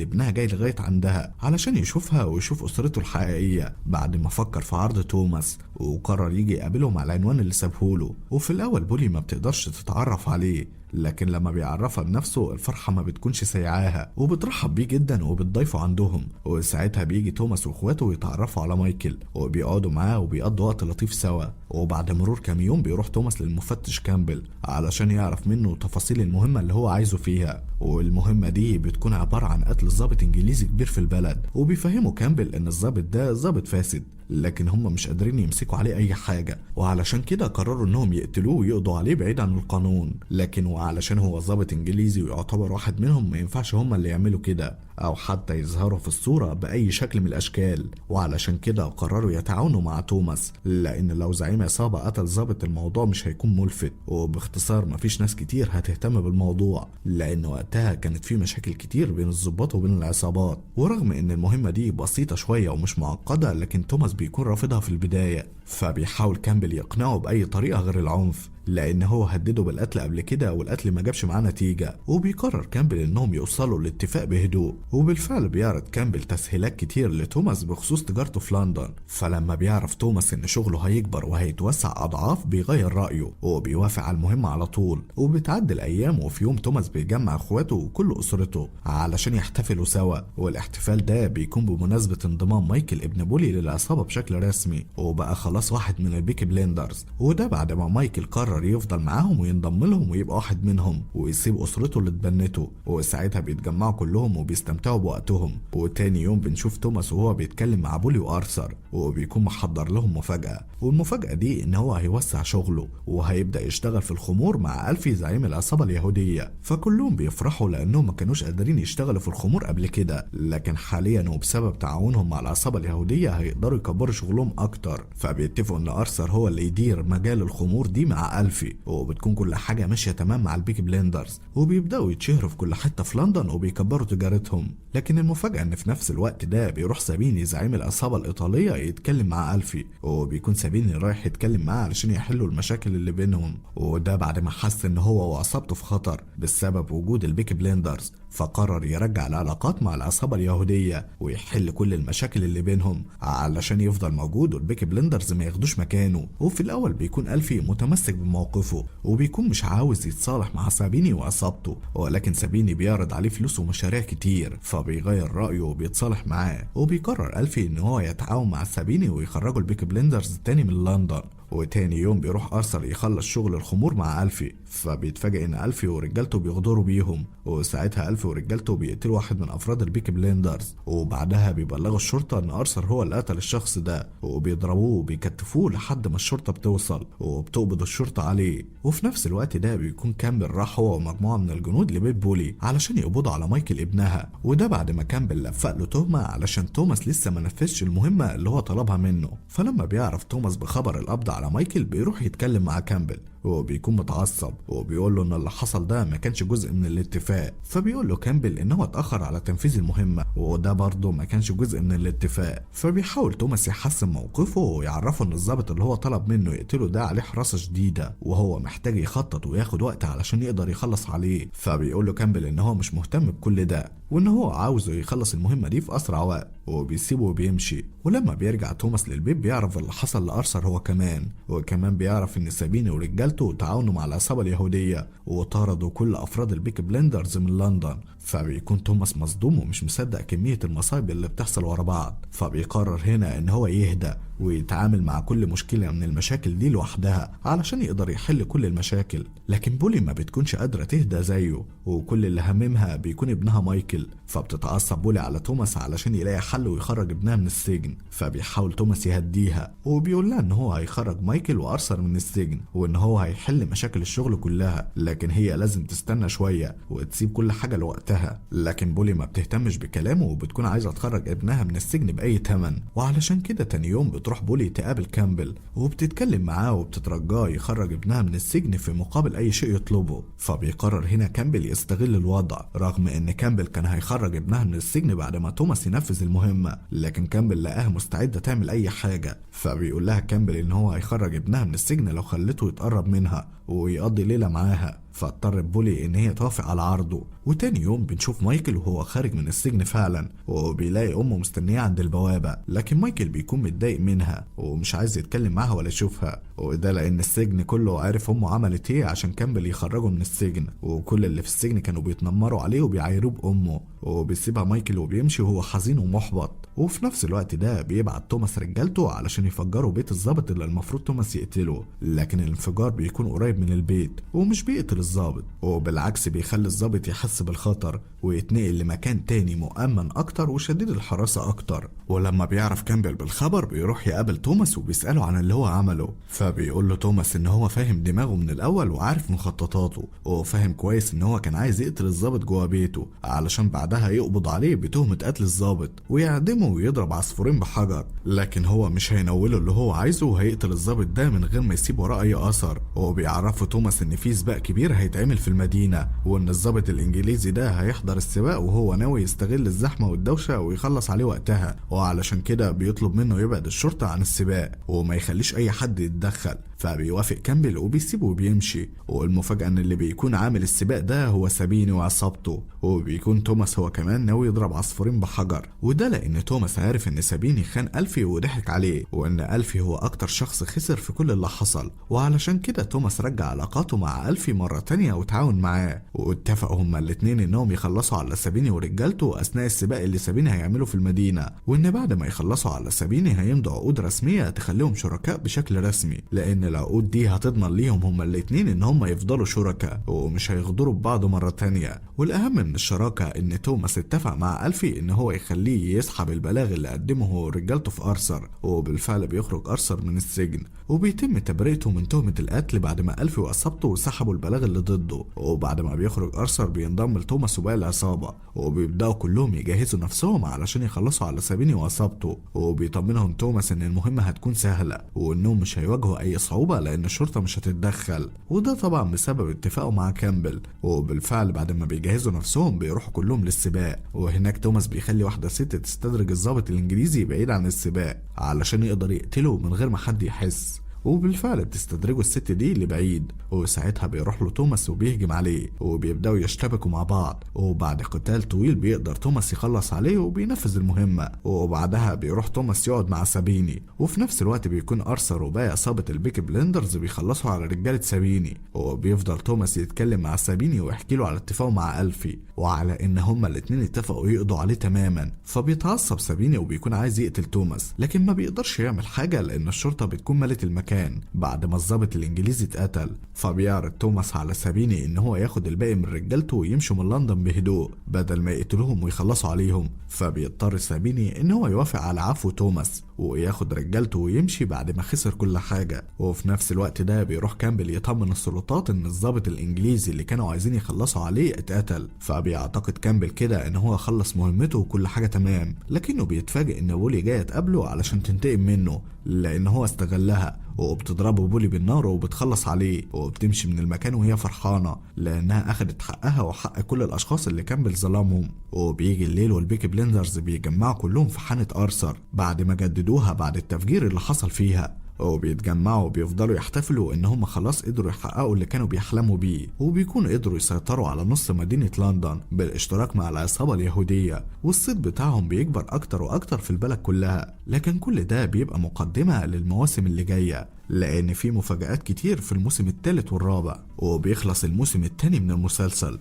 ابنها جاي لغايه عندها علشان يشوفها ويشوف اسرته الحقيقيه بعد ما فكر في عرض توماس، وقرر يجي يقابلهم على العنوان اللي سابهوله. وفي الاول بولي ما بتقدرش تتعرف عليه، لكن لما بيعرفها بنفسه الفرحة ما بتكونش سايعاها وبترحب بيه جدا وبتضيفه عندهم. وساعتها بيجي توماس واخواته ويتعرفوا على مايكل وبيقعدوا معاه وبيقضوا وقت لطيف سوا. وبعد مرور كام يوم بيروح توماس للمفتش كامبل علشان يعرف منه تفاصيل المهمة اللي هو عايزه فيها، والمهمة دي بتكون عبارة عن قتل ضابط انجليزي كبير في البلد. وبيفهموا كامبل ان الضابط ده ضابط فاسد، لكن هم مش قادرين يمسكوا عليه اي حاجة، وعلشان كده قرروا انهم يقتلوه ويقضوا عليه بعيد عن القانون. لكن وعلشان هو ضابط انجليزي ويعتبر واحد منهم ما ينفعش هم اللي يعملوا كده او حتى يظهروا في الصورة باي شكل من الاشكال، وعلشان كده قرروا يتعاونوا مع توماس، لان لو زعيم عصابة قتل ضابط الموضوع مش هيكون ملفت، وباختصار مفيش ناس كتير هتهتم بالموضوع، لان وقتها كانت في مشاكل كتير بين الضباط وبين العصابات. ورغم ان المهمة دي بسيطة شوية ومش معقدة، لكن توماس بيكون رافضها في البداية. فبيحاول كامبل يقنعه بأي طريقة غير العنف، لأن هو هدده بالقتل قبل كده والقتل ما جابش معاه نتيجة. وبيقرر كامبل إنهم يوصلوا لاتفاق بهدوء، وبالفعل بيعرض كامبل تسهيلات كتير لتوماس بخصوص تجارته في لندن. فلما بيعرف توماس إن شغله هيكبر وهيتوسع أضعاف بيغير رأيه وبيوافق على المهمة على طول. وبتعدي الأيام وفي يوم توماس بيجمع إخواته وكل أسرته علشان يحتفلوا سوا، والاحتفال ده بيكون بمناسبة انضمام مايكل ابن بولي للعصابة بشكل رسمي، وبقى خلاص واحد من ال Peaky Blinders. وده بعد ما مايكل قرر فبيقرر يفضل معاهم وينضم لهم ويبقى واحد منهم ويسيب اسرته اللي اتبنته. وساعتها بيتجمعوا كلهم وبيستمتعوا بوقتهم. وتاني يوم بنشوف توماس وهو بيتكلم مع بولي وارثر، وبيكون محضر لهم مفاجأة، والمفاجأة دي ان هو هيوسع شغله وهيبدأ يشتغل في الخمور مع ألفي زعيم العصابة اليهودية. فكلهم بيفرحوا لانهم ما كانوش قادرين يشتغلوا في الخمور قبل كده، لكن حاليا وبسبب تعاونهم مع العصابة اليهودية هيقدروا يكبروا شغلهم اكتر. فبيتفقوا ان ارثر هو اللي يدير مجال الخمور دي مع ألفي، وبتكون كل حاجة ماشية تمام مع ال Peaky Blinders، وبيبدأوا يتشهروا في كل حتة في لندن وبيكبروا تجارتهم. لكن المفاجأة ان في نفس الوقت ده بيروح سابيني زعيم العصابة الإيطالية يتكلم مع ألفي، وبيكون سابيني رايح يتكلم معاه علشان يحلوا المشاكل اللي بينهم، وده بعد ما حس ان هو وعصابته في خطر بسبب وجود ال Peaky Blinders، فقرر يرجع العلاقات مع العصابة اليهودية ويحل كل المشاكل اللي بينهم علشان يفضل موجود وال Peaky Blinders ما ياخدوش مكانه. وفي الأول بيكون ألفي متمسك بموقفه وبيكون مش عاوز يتصالح مع سابيني وعصابته، ولكن سابيني بيعرض عليه فلوس ومشاريع كتير فبيغير رأيه وبيتصالح معاه، وبيقرر ألفي إن هو يتعاون مع سابيني ويخرجوا ال Peaky Blinders تاني من لندن. وتاني يوم بيروح أرثر يخلص شغل الخمور مع ألفي، فبيتفاجئ إن ألفي ورجالته بيغدروا بيهم، وساعتها ألفي ورجالته بيقتلوا واحد من أفراد ال Peaky Blinders، وبعدها بيبلغوا الشرطة إن أرثر هو اللي قتل الشخص ده، وبيضربوه وبيكتفوه لحد ما الشرطة بتوصل وبتقبض الشرطة عليه. وفي نفس الوقت ده بيكون كامبل راح هو ومجموعة من الجنود لبيت بولي علشان يقبضوا على مايكل ابنها، وده بعد ما كامبل لفق له تهمة علشان توماس لسه ما نفذش المهمة اللي هو طلبها منه. فلما بيعرف توماس بخبر القبض على مايكل بيروح يتكلم مع كامبل، وبيكون متعصب وبيقول له ان اللي حصل ده ما كانش جزء من الاتفاق. فبيقول له كامبل ان هو اتاخر على تنفيذ المهمه وده برضه ما كانش جزء من الاتفاق. فبيحاول توماس يحسن موقفه ويعرفه ان الضابط اللي هو طلب منه يقتله ده عليه حراسه شديده وهو محتاج يخطط وياخد وقت علشان يقدر يخلص عليه. فبيقول له كامبل ان هو مش مهتم بكل ده وان هو عاوزه يخلص المهمه دي في اسرع وقت، وبيسيبه وبيمشي. ولما بيرجع توماس للبيت بيعرف اللي حصل لارثر هو كمان، وكمان بيعرف ان سابيني ورجالته تعاونوا مع العصابة اليهودية وطردوا كل أفراد ال Peaky Blinders من لندن. فبيكون توماس مصدوم ومش مصدق كمية المصايب اللي بتحصل ورا بعض، فبيقرر هنا ان هو يهدى ويتعامل مع كل مشكلة من المشاكل دي لوحدها علشان يقدر يحل كل المشاكل. لكن بولي ما بتكونش قادرة تهدى زيه، وكل اللي هممها بيكون ابنها مايكل. فبتتعصب بولي على توماس علشان يلاقي حل ويخرج ابنها من السجن. فبيحاول توماس يهديها وبيقول لها ان هو هيخرج مايكل وارثر من السجن وان هو هيحل مشاكل الشغل كلها، لكن هي لازم تستنى شوية وتسيب كل حاجة لوقتها. لكن بولي ما بتهتمش بكلامه وبتكون عايزة تخرج ابنها من السجن بأي تمن. وعلشان كده تاني يوم بتروح بولي تقابل كامبل وبتتكلم معاه وبتترجاه يخرج ابنها من السجن في مقابل اي شيء يطلبه. فبيقرر هنا كامبل يستغل الوضع، رغم ان كامبل كان هيخرج ابنها من السجن بعد ما توماس ينفذ المهمة، لكن كامبل لقاها مستعدة تعمل اي حاجة. فبيقول لها كامبل ان هو هيخرج ابنها من السجن لو خلته يتقرب منها ويقضي ليلة معاها. فاضطرت بولي ان هي توافق على عرضه. وتاني يوم بنشوف مايكل وهو خارج من السجن فعلا، وبيلاقي امه مستنيه عند البوابه، لكن مايكل بيكون متضايق منها ومش عايز يتكلم معاها ولا يشوفها، وده لان السجن كله عارف امه عملت ايه عشان كامبل يخرجه من السجن، وكل اللي في السجن كانوا بيتنمروا عليه وبيعايروه بامه. وبيسيبها مايكل وبيمشي وهو حزين ومحبط. وفي نفس الوقت ده بيبعت توماس رجالته علشان يفجروا بيت الضابط اللي المفروض توماس يقتله، لكن الانفجار بيكون قريب من البيت ومش بيقتل الضابط، وبالعكس بيخلي الضابط يحس بالخطر ويتنقل لمكان تاني مؤمن اكتر وشديد الحراسة اكتر. ولما بيعرف كامبل بالخبر بيروح يقابل توماس وبيسأله عن اللي هو عمله. فبيقول له توماس ان هو فاهم دماغه من الاول وعارف مخططاته، وفاهم كويس ان هو كان عايز يقتل الضابط جوه بيته علشان بعدها يقبض عليه بتهمة قتل الضابط ويعدمه ويضرب عصفورين بحجر، لكن هو مش هينوله اللي هو عايزه وهيقتل الضابط ده من غير ما يسيب وراه اي اثر. وبيعرفه توماس ان في سباق كبير هيتعمل في المدينة، وان الضابط الانجليزي ده هيحضر السباق وهو ناوي يستغل الزحمة والدوشة ويخلص عليه وقتها، وعلشان كده بيطلب منه يبعد الشرطة عن السباق وما يخليش اي حد يتدخل. فبيوافق كامبل وبيسيبه وبيمشي. والمفاجأة ان اللي بيكون عامل السباق ده هو سابيني وعصابته، وبيكون توماس هو كمان ناوي يضرب عصفورين بحجر، وده لان توماس عارف ان سابيني خان ألفي وضحك عليه، وان ألفي هو اكتر شخص خسر في كل اللي حصل، وعلشان كده توماس رجع علاقاته مع ألفي مرة تانية وتعاون معاه، واتفقوا هما الاتنين انهم يخلصوا على سابيني ورجالته اثناء السباق اللي سابيني هيعمله في المدينة، وان بعد ما يخلصوا على سابيني هيمضوا عقود رسمية تخليهم شركاء بشكل رسمي، لان العقود دي هتضمن ليهم هما الاتنين ان هما يفضلوا شركاء ومش هيغدروا ببعض مرة تانية. والاهم من الشراكة ان توماس اتفق مع ألفي ان هو يخليه يسحب البلاغ اللي قدمه هو ورجالته في أرثر، وبالفعل بيخرج أرثر من السجن وبيتم تبرئته من تهمة القتل بعد ما ألفي وعصابته سحبوا البلاغ اللي ضده. وبعد ما بيخرج أرثر بينضم لتوماس وباقي العصابة، وبيبدأوا كلهم يجهزوا نفسهم علشان يخلصوا على سابيني وعصابته. وبيطمنهم توماس ان المهمة هتكون سهلة وانهم مش هيواجهوا اي صعوبة لان الشرطة مش هتتدخل، وده طبعا بسبب اتفاقه مع كامبل. وبالفعل بعد ما بيجهزوا نفسهم بيروحوا كلهم للسباق، وهناك توماس بيخلي واحدة ست تستدرج الضابط الانجليزي بعيد عن السباق علشان يقدر يقتله من غير ما حد يحس. وبالفعل بتستدرجه الست دي لبعيد، وساعتها بيروح له توماس وبيهجم عليه وبيبدأوا يشتبكوا مع بعض. وبعد قتال طويل بيقدر توماس يخلص عليه وبينفذ المهمة. وبعدها بيروح توماس يقعد مع سابيني، وفي نفس الوقت بيكون أرثر وباقي عصابة البيكي بلندرز بيخلصوا على رجالة سابيني. وبيفضل توماس يتكلم مع سابيني ويحكي له على اتفاقه مع ألفي وعلى ان هما الاتنين اتفقوا يقضوا عليه تماما. فبيتعصب سابيني وبيكون عايز يقتل توماس، لكن ما بيقدرش يعمل حاجة لان الشرطة بتكون ملت المكان بعد ما الضابط الانجليزي اتقتل. فبيعرض توماس على سابيني ان هو ياخد الباقي من رجالته ويمشوا من لندن بهدوء بدل ما يقتلوهم ويخلصوا عليهم. فبيضطر سابيني ان هو يوافق على عفو توماس وياخد رجالته ويمشي بعد ما خسر كل حاجة. وفي نفس الوقت ده بيروح كامبل يطمن السلطات ان الضابط الانجليزي اللي كانوا عايزين يخلصوا عليه اتقتل. فبيعتقد كامبل كده ان هو خلص مهمته وكل حاجة تمام، لكنه بيتفاجئ ان بولي جاية تقابله علشان تنتقم منه لان هو استغلها، وبتضربه بولي بالنار وبتخلص عليه وبتمشي من المكان وهي فرحانة لأنها أخدت حقها وحق كل الأشخاص اللي كامبل ظلمهم. وبيجي الليل والبيكي بلندرز بيجمعوا كلهم في حانة أرثر بعد ما جددوها بعد التفجير اللي حصل فيها، وبيتجمعوا وبيفضلوا يحتفلوا ان هم خلاص قدروا يحققوا اللي كانوا بيحلموا بيه، وبيكونوا قدروا يسيطروا على نص مدينة لندن بالاشتراك مع العصابة اليهودية، والصيت بتاعهم بيكبر اكتر واكتر في البلد كلها. لكن كل ده بيبقى مقدمة للمواسم اللي جاية لان في مفاجآت كتير في الموسم الثالث والرابع. وبيخلص الموسم الثاني من المسلسل.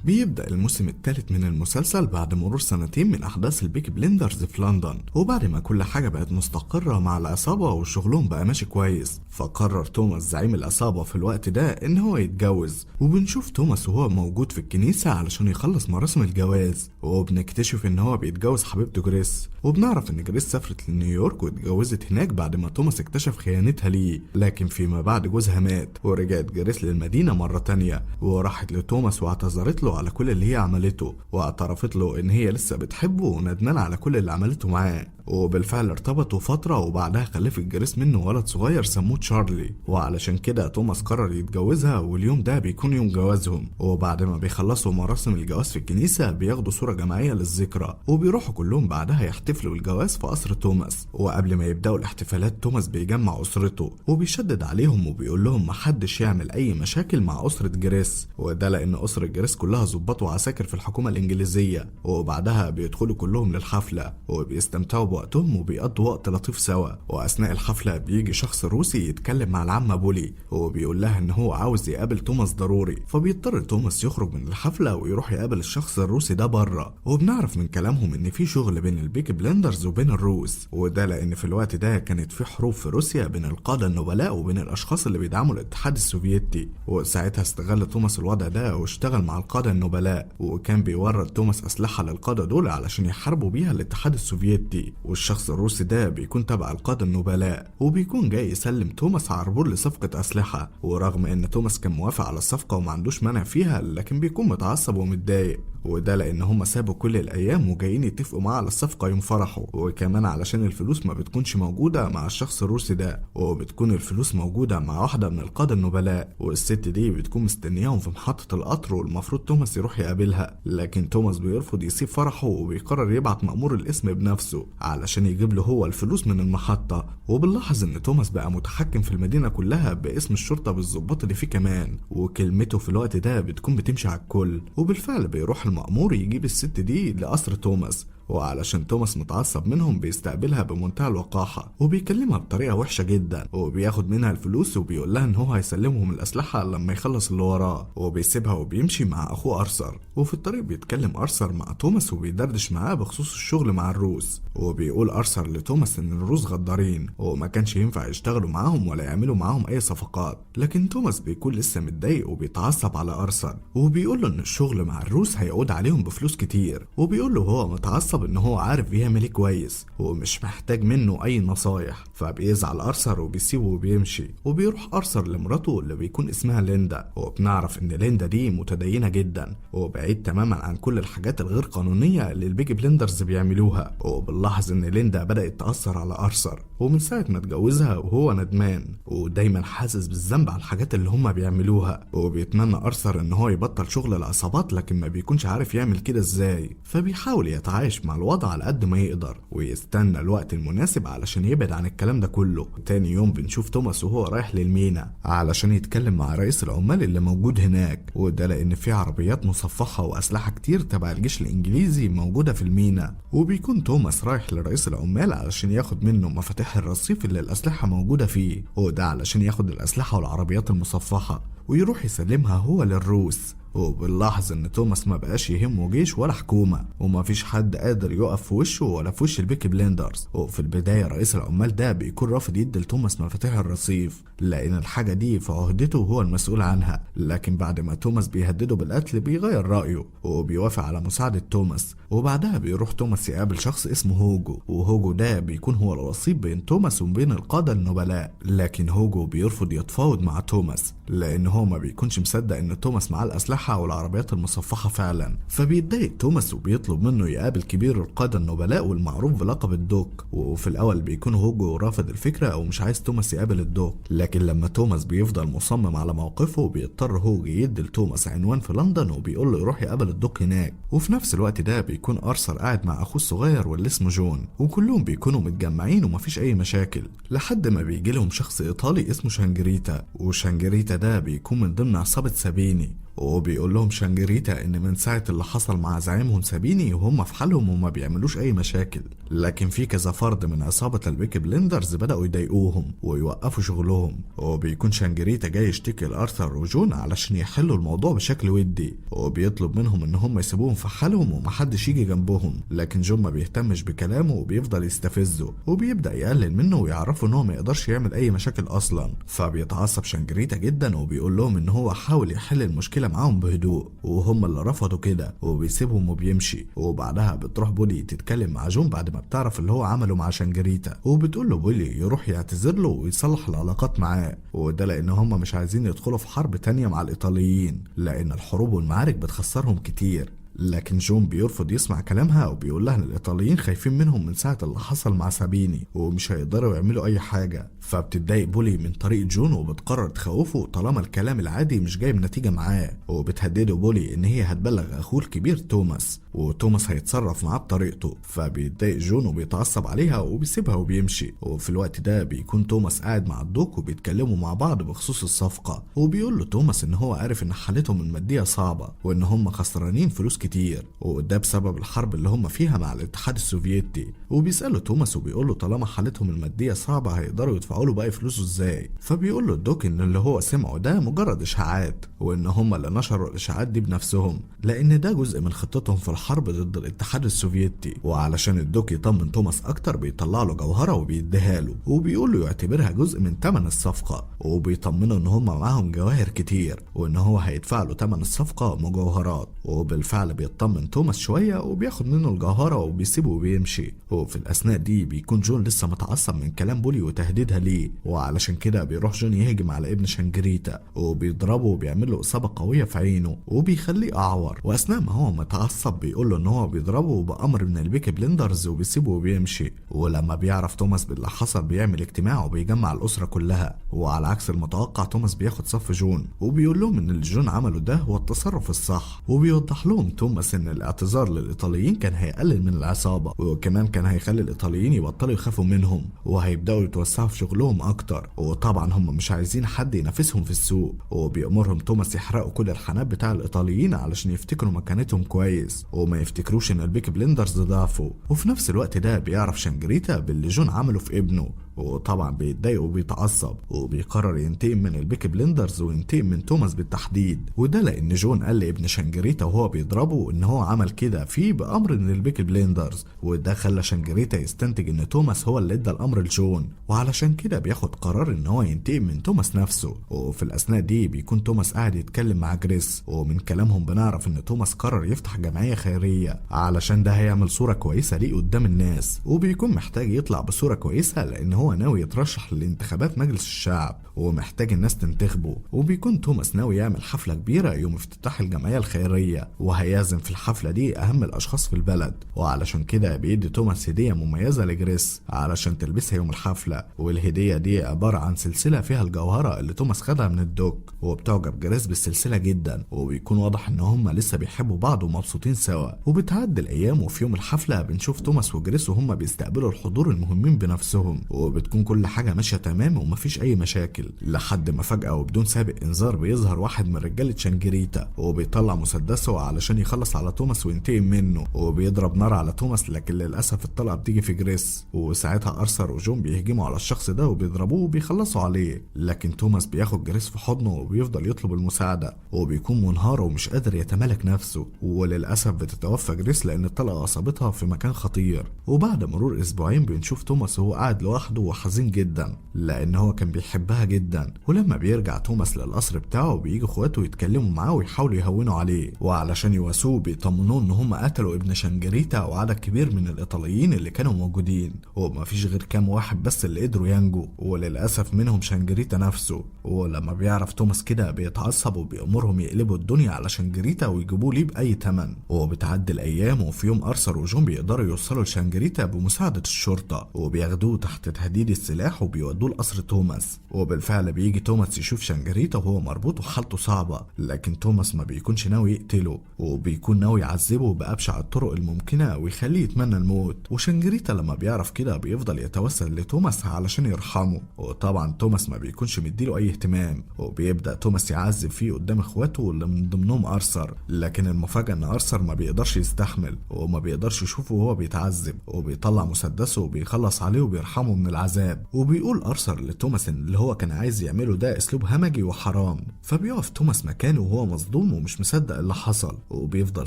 بيبدأ الموسم الثالث من المسلسل بعد مرور سنتين من أحداث البيكي بلندرز في لندن، وبعد ما كل حاجة بقت مستقرة مع العصابة وشغلهم بقى ماشي كويس، فقرر توماس زعيم العصابة في الوقت ده إن هو يتجوز. وبنشوف توماس وهو موجود في الكنيسة علشان يخلص مراسم الجواز، وبنكتشف إن هو بيتجوز حبيبته جريس. وبنعرف إن جريس سافرت لنيويورك واتجوزت هناك بعد ما توماس اكتشف خيانتها ليه، لكن فيما بعد جوزها مات ورجعت جريس للمدينة مرة تانية وراحت لتوماس واعتذرت له على كل اللي هي عملته، واعترفت له ان هي لسه بتحبه وندمانه على كل اللي عملته معاه. وبالفعل ارتبطوا فترة وبعدها خلفت جريس منه ولد صغير سموه تشارلي، وعلشان كده توماس قرر يتجوزها، واليوم ده بيكون يوم جوازهم. وبعد ما بيخلصوا مراسم الجواز في الكنيسة بياخدوا صورة جماعية للذكرى، وبيروحوا كلهم بعدها يحتفلوا الجواز في قصر توماس. وقبل ما يبدأوا الاحتفالات توماس بيجمع أسرته وبيشدد عليهم وبيقول لهم محدش يعمل أي مشاكل مع أسرة جريس، وده لأن أسرة جريس كلها ضباط وعساكر في الحكومة الإنجليزية. وبعدها بيدخلوا كلهم للحفلة وبيستمتعوا بوقتهم وبيقضوا وقت لطيف سوا. وأثناء الحفلة بيجي شخص روسي يتكلم مع العمة بولي وبيقول لها إن هو عاوز يقابل توماس ضروري، فبيضطر توماس يخرج من الحفلة ويروح يقابل الشخص الروسي ده بره. وبنعرف من كلامهم إن في شغل بين البيكي بلندرز وبين الروس، وده لأن في الوقت ده كانت في حروب في روسيا بين القادة النبلاء وبين الأشخاص اللي بيدعموا الاتحاد السوفيتي. وساعتها استغل توماس الوضع ده واشتغل مع القادة النبلاء، وكان بيورد توماس أسلحة للقادة دول علشان يحاربوا بيها الاتحاد السوفيتي. والشخص الروسي ده بيكون تبع القادة النبلاء وبيكون جاي يسلم توماس عربون لصفقة أسلحة، ورغم إن توماس كان موافق على الصفقة وما عندوش مانع فيها، لكن بيكون متعصب ومتضايق، وده لأن هم سابوا كل الأيام وجايين يتفقوا معاه على الصفقة يوم فرحه، وكمان علشان الفلوس ما بتكونش موجودة مع الشخص الروسي ده، وبتكون الفلوس موجودة مع واحدة من القادة النبلاء، والست دي بتكون مستنياهم في محطة القطر والمفروض توماس يروح يقابلها، لكن توماس بيرفض يسيب فرحه وبيقرر يبعت مأمور الاسم بنفسه علشان يجيب له هو الفلوس من المحطة. وبنلاحظ ان توماس بقى متحكم في المدينة كلها باسم الشرطة بالظباط اللي فيه كمان، وكلمته في الوقت ده بتكون بتمشي على الكل. وبالفعل بيروح المأمور يجيب الست دي لقصر توماس، وعلشان توماس متعصب منهم بيستقبلها بمنتهى الوقاحة وبيكلمها بطريقة وحشة جدا، وبياخد منها الفلوس وبيقول لها ان هو هيسلمهم الأسلحة لما يخلص اللي وراه، وبيسيبها وبيمشي مع اخوه أرثر. وفي الطريق بيتكلم أرثر مع توماس وبيدردش معاه بخصوص الشغل مع الروس، وبيقول أرثر لتوماس ان الروس غدارين وما كانش ينفع يشتغلوا معاهم ولا يعملوا معاهم اي صفقات. لكن توماس بيكون لسه متضايق وبيتعصب على أرثر وبيقول له ان الشغل مع الروس هيعود عليهم بفلوس كتير، وبيقول له هو متعصب ان هو عارف بيعمل ايه كويس ومش محتاج منه اي نصايح. فبيزعل أرثر وبيسيبه وبيمشي، وبيروح أرثر لمراته اللي بيكون اسمها ليندا، وبنعرف ان ليندا دي متدينة جدا وبعيد تماما عن كل الحاجات الغير قانونية اللي ال Peaky Blinders بيعملوها. وبنلاحظ ان ليندا بدأت تأثر على أرثر، ومن ساعة ما اتجوزها وهو ندمان ودايما حاسس بالذنب على الحاجات اللي هما بيعملوها، وبيتمنى أرثر ان هو يبطل شغل العصابات لكن ما بيكونش عارف يعمل كده ازاي، فبيحاول يتعايش مع الوضع على قد ما يقدر ويستنى الوقت المناسب علشان يبعد عن الكلام ده كله. تاني يوم بنشوف توماس وهو رايح للمينا علشان يتكلم مع رئيس العمال اللي موجود هناك، وده لان في عربيات مصفحة وأسلحة كتير تبع الجيش الإنجليزي موجودة في المينا. وبيكون توماس رايح لرئيس العمال علشان ياخد منه مفاتيح الرصيف اللي الأسلحة موجودة فيه، وده علشان ياخد الأسلحة والعربيات المصفحة ويروح يسلمها هو للروس. وبنلاحظ ان توماس ما بقاش يهمه جيش ولا حكومة، وما فيش حد قادر يقف في وشه ولا في وش ال Peaky Blinders. وفي البداية رئيس العمال ده بيكون رافض يدي لتوماس مفاتيح الرصيف لان الحاجة دي في عهدته وهو المسؤول عنها، لكن بعد ما توماس بيهدده بالقتل بيغير رأيه وبيوافق على مساعدة توماس. وبعدها بيروح توماس يقابل شخص اسمه هوجو، وهوجو ده بيكون هو الوسيط بين توماس وبين القادة النبلاء، لكن هوجو بيرفض يتفاوض مع توماس لان هو ما بيكونش مصدق ان توماس معاه الأسلحة والعربيات المصفحة فعلا. فبيتضايق توماس وبيطلب منه يقابل كبير القادة النبلاء والمعروف بلقب الدوك. وفي الأول بيكون هوجو رافض الفكرة أو مش عايز توماس يقابل الدوك، لكن لما توماس بيفضل مصمم على موقفه بيضطر هوجو يدي لتوماس عنوان في لندن وبيقول له يروح يقابل الدوك هناك. وفي نفس الوقت ده بيكون أرثر قاعد مع أخوه الصغير واللي اسمه جون، وكلهم بيكونوا متجمعين ومفيش أي مشاكل، لحد ما بيجي لهم شخص إيطالي اسمه شانجريتا، وشانجريتا ده بيكون من ضمن عصابة سابيني. وبيقول لهم شانجريتا ان من ساعة اللي حصل مع زعيمهم سابيني وهم في حالهم وما بيعملوش اي مشاكل، لكن في كذا فرد من عصابة ال Peaky Blinders بدأوا يضايقوهم ويوقفوا شغلهم. وبيكون شانجريتا جاي يشتكي لارثر وجون علشان يحلوا الموضوع بشكل ودي، وبيطلب منهم ان هم يسيبوهم في حالهم ومحدش يجي جنبهم، لكن جون ما بيهتمش بكلامه وبيفضل يستفزه وبيبدأ يقلل منه ويعرفه ان هو ما يقدرش يعمل اي مشاكل اصلا. فبيتعصب شانجريتا جدا وبيقول لهم ان هو حاول يحل المشكلة معاهم بهدوء وهم اللي رفضوا كده، وبيسيبهم وبيمشي. وبعدها بتروح بولي تتكلم مع جون بعد ما بتعرف اللي هو عمله مع شانجريتا، وبتقول له بولي يروح يعتذر له ويصلح العلاقات معاه، وده لان هم مش عايزين يدخلوا في حرب تانية مع الايطاليين لان الحروب والمعارك بتخسرهم كتير. لكن جون بيرفض يسمع كلامها وبيقول لها ان الايطاليين خايفين منهم من ساعة اللي حصل مع سابيني ومش هيقدروا يعملوا اي حاجة. فبتتضايق بولي من طريقه جون وبتقرر تخوفه طالما الكلام العادي مش جايب نتيجة معاه، وبتهدده بولي ان هي هتبلغ اخوه الكبير توماس وتوماس هيتصرف معاه بطريقته. فبيتضايق جون وبيتعصب عليها وبيسيبها وبيمشي. وفي الوقت ده بيكون توماس قاعد مع الدوك وبيتكلموا مع بعض بخصوص الصفقة، وبيقول له توماس ان هو عارف ان حالتهم المادية صعبة وان هم خسرانين فلوس كتير وده بسبب الحرب اللي هم فيها مع الاتحاد السوفيتي. وبيسأله توماس وبيقول له طالما حالتهم المادية صعبة هيقدروا يدفعوا له باقي فلوسه ازاي؟ فبيقول له الدوك ان اللي هو سمعه ده مجرد اشاعات وان هم اللي نشروا الاشاعات دي بنفسهم لان ده جزء من خطتهم في الحرب ضد الاتحاد السوفيتي. وعلشان الدوك يطمن توماس اكتر بيطلع له جوهرة وبيديها له وبيقول له يعتبرها جزء من ثمن الصفقة، وبيطمنه ان هم معاهم جواهر كتير وان هو هيدفع له ثمن الصفقة مجوهرات. وبالفعل بيطمن توماس شوية وبياخد منه الجوهرة وبيسيبه وبيمشي. وفي الأثناء دي بيكون جون لسه متعصب من كلام بولي وتهديدها ليه، وعلشان كده بيروح جون يهجم على ابن شانجريتا وبيضربه وبيعمل له إصابة قوية في عينه وبيخليه أعور. وأثناء ما هو متعصب بيقول له إن هو بيضربه بأمر من ال Peaky Blinders وبيسيبه وبيمشي. ولما بيعرف توماس باللي حصل بيعمل اجتماع وبيجمع الأسرة كلها، وعلى عكس وعكس المتوقع توماس بياخد صف جون وبيقول لهم ان اللي جون عمله ده هو التصرف الصح، وبيوضح لهم توماس ان الاعتذار للايطاليين كان هيقلل من العصابة، وكمان كان هيخلي الايطاليين يبطلوا يخافوا منهم وهيبداوا يتوسعوا في شغلهم اكتر، وطبعا هم مش عايزين حد ينافسهم في السوق. وبيأمرهم توماس يحرقوا كل الحانات بتاع الايطاليين علشان يفتكروا مكانتهم كويس وما يفتكروش ان البيكي بليندرز ضعفوا. وفي نفس الوقت ده بيعرف شانجريتا باللي جون عمله في ابنه، وطبعا بيتضايق وبيتعصب وبيقرر ينتقم من البيكي بليندرز وينتقم من توماس بالتحديد. وده لان جون قال لابن شانجريتا وهو بيضربه ان هو عمل كده فيه بامر من البيكي بليندرز، وده خلى شانجريتا يستنتج ان توماس هو اللي ادى الامر لجون، وعلشان كده بياخد قرار ان هو ينتقم من توماس نفسه. وفي الاثناء دي بيكون توماس قاعد يتكلم مع جريس، ومن كلامهم بنعرف ان توماس قرر يفتح جمعية خيرية علشان ده هيعمل صورة كويسة ليه قدام الناس، وبيكون محتاج يطلع بصورة كويسة لان هو ناوي يترشح للانتخابات مجلس الشعب ومحتاج الناس تنتخبه. وبيكون توماس ناوي يعمل حفلة كبيرة يوم افتتاح الجمعية الخيرية، وهيعزم في الحفلة دي أهم الأشخاص في البلد، وعلشان كده بيدي توماس هدية مميزة لجريس علشان تلبسها يوم الحفلة. والهدية دي عبارة عن سلسلة فيها الجوهرة اللي توماس خدها من الدوك، وبتعجب جريس بالسلسلة جدا، وبيكون واضح إن هما لسه بيحبوا بعض ومبسوطين سوا. وبتعدي الأيام، وفي يوم الحفلة بنشوف توماس وجريس وهما بيستقبلوا الحضور المهمين بنفسهم، وبتكون كل حاجة ماشية تمام ومفيش أي مشاكل، لحد ما فجأة وبدون سابق إنذار بيظهر واحد من رجالة شانجريتا وبيطلع مسدسه علشان يخلص على توماس وينتقم منه، وبيضرب نار على توماس، لكن للأسف الطلقة بتيجي في جريس. وساعتها أرثر وجون بيهجموا على الشخص ده وبيضربوه وبيخلصوا عليه، لكن توماس بياخد جريس في حضنه وبيفضل يطلب المساعدة، وبيكون منهار ومش قادر يتمالك نفسه، وللأسف بتتوفى جريس لأن الطلقة أصابتها في مكان خطير. وبعد مرور أسبوعين بنشوف توماس وهو قاعد لوحده وحزين جدا لأن هو كان بيحبها جدا. ولما بيرجع توماس للقصر بتاعه بيجي اخواته يتكلموا معاه ويحاولوا يهونوا عليه، وعلشان يواسوه بيطمنوه ان هم قتلوا ابن شانجريتا وعدد كبير من الايطاليين اللي كانوا موجودين، ومفيش غير كام واحد بس اللي قدروا ينجوا، وللاسف منهم شانجريتا نفسه. ولما بيعرف توماس كده بيتعصب وبيأمرهم يقلبوا الدنيا على شانجريتا ويجيبوه ليه بأي تمن. وبتعدي الايام، وفي يوم ارثر وجون بيقدروا يوصلوا لشانجريتا بمساعدة الشرطة، وبياخدوه تحت تهديد السلاح وبيودوه لقصر توماس. وبالفعل بيجي توماس يشوف شانجريتا وهو مربوط وحالته صعبة، لكن توماس ما بيكونش ناوي يقتله، وبيكون ناوي يعذبه بأبشع الطرق الممكنة ويخليه يتمنى الموت. وشانجريتا لما بيعرف كده بيفضل يتوسل لتوماس علشان يرحمه، وطبعا توماس ما بيكونش مديله أي اهتمام، وبيبدأ توماس يعذب فيه قدام اخواته اللي من ضمنهم أرثر. لكن المفاجأة ان أرثر ما بيقدرش يستحمل وما بيقدرش يشوفه وهو بيتعذب، وبيطلع مسدسه وبيخلص عليه وبيرحمه من العذاب. وبيقول أرثر لتوماس ان اللي هو كان عايز يعمله ده اسلوب همجي وحرام، فبيقف توماس مكانه وهو مصدوم ومش مصدق اللي حصل، وبيفضل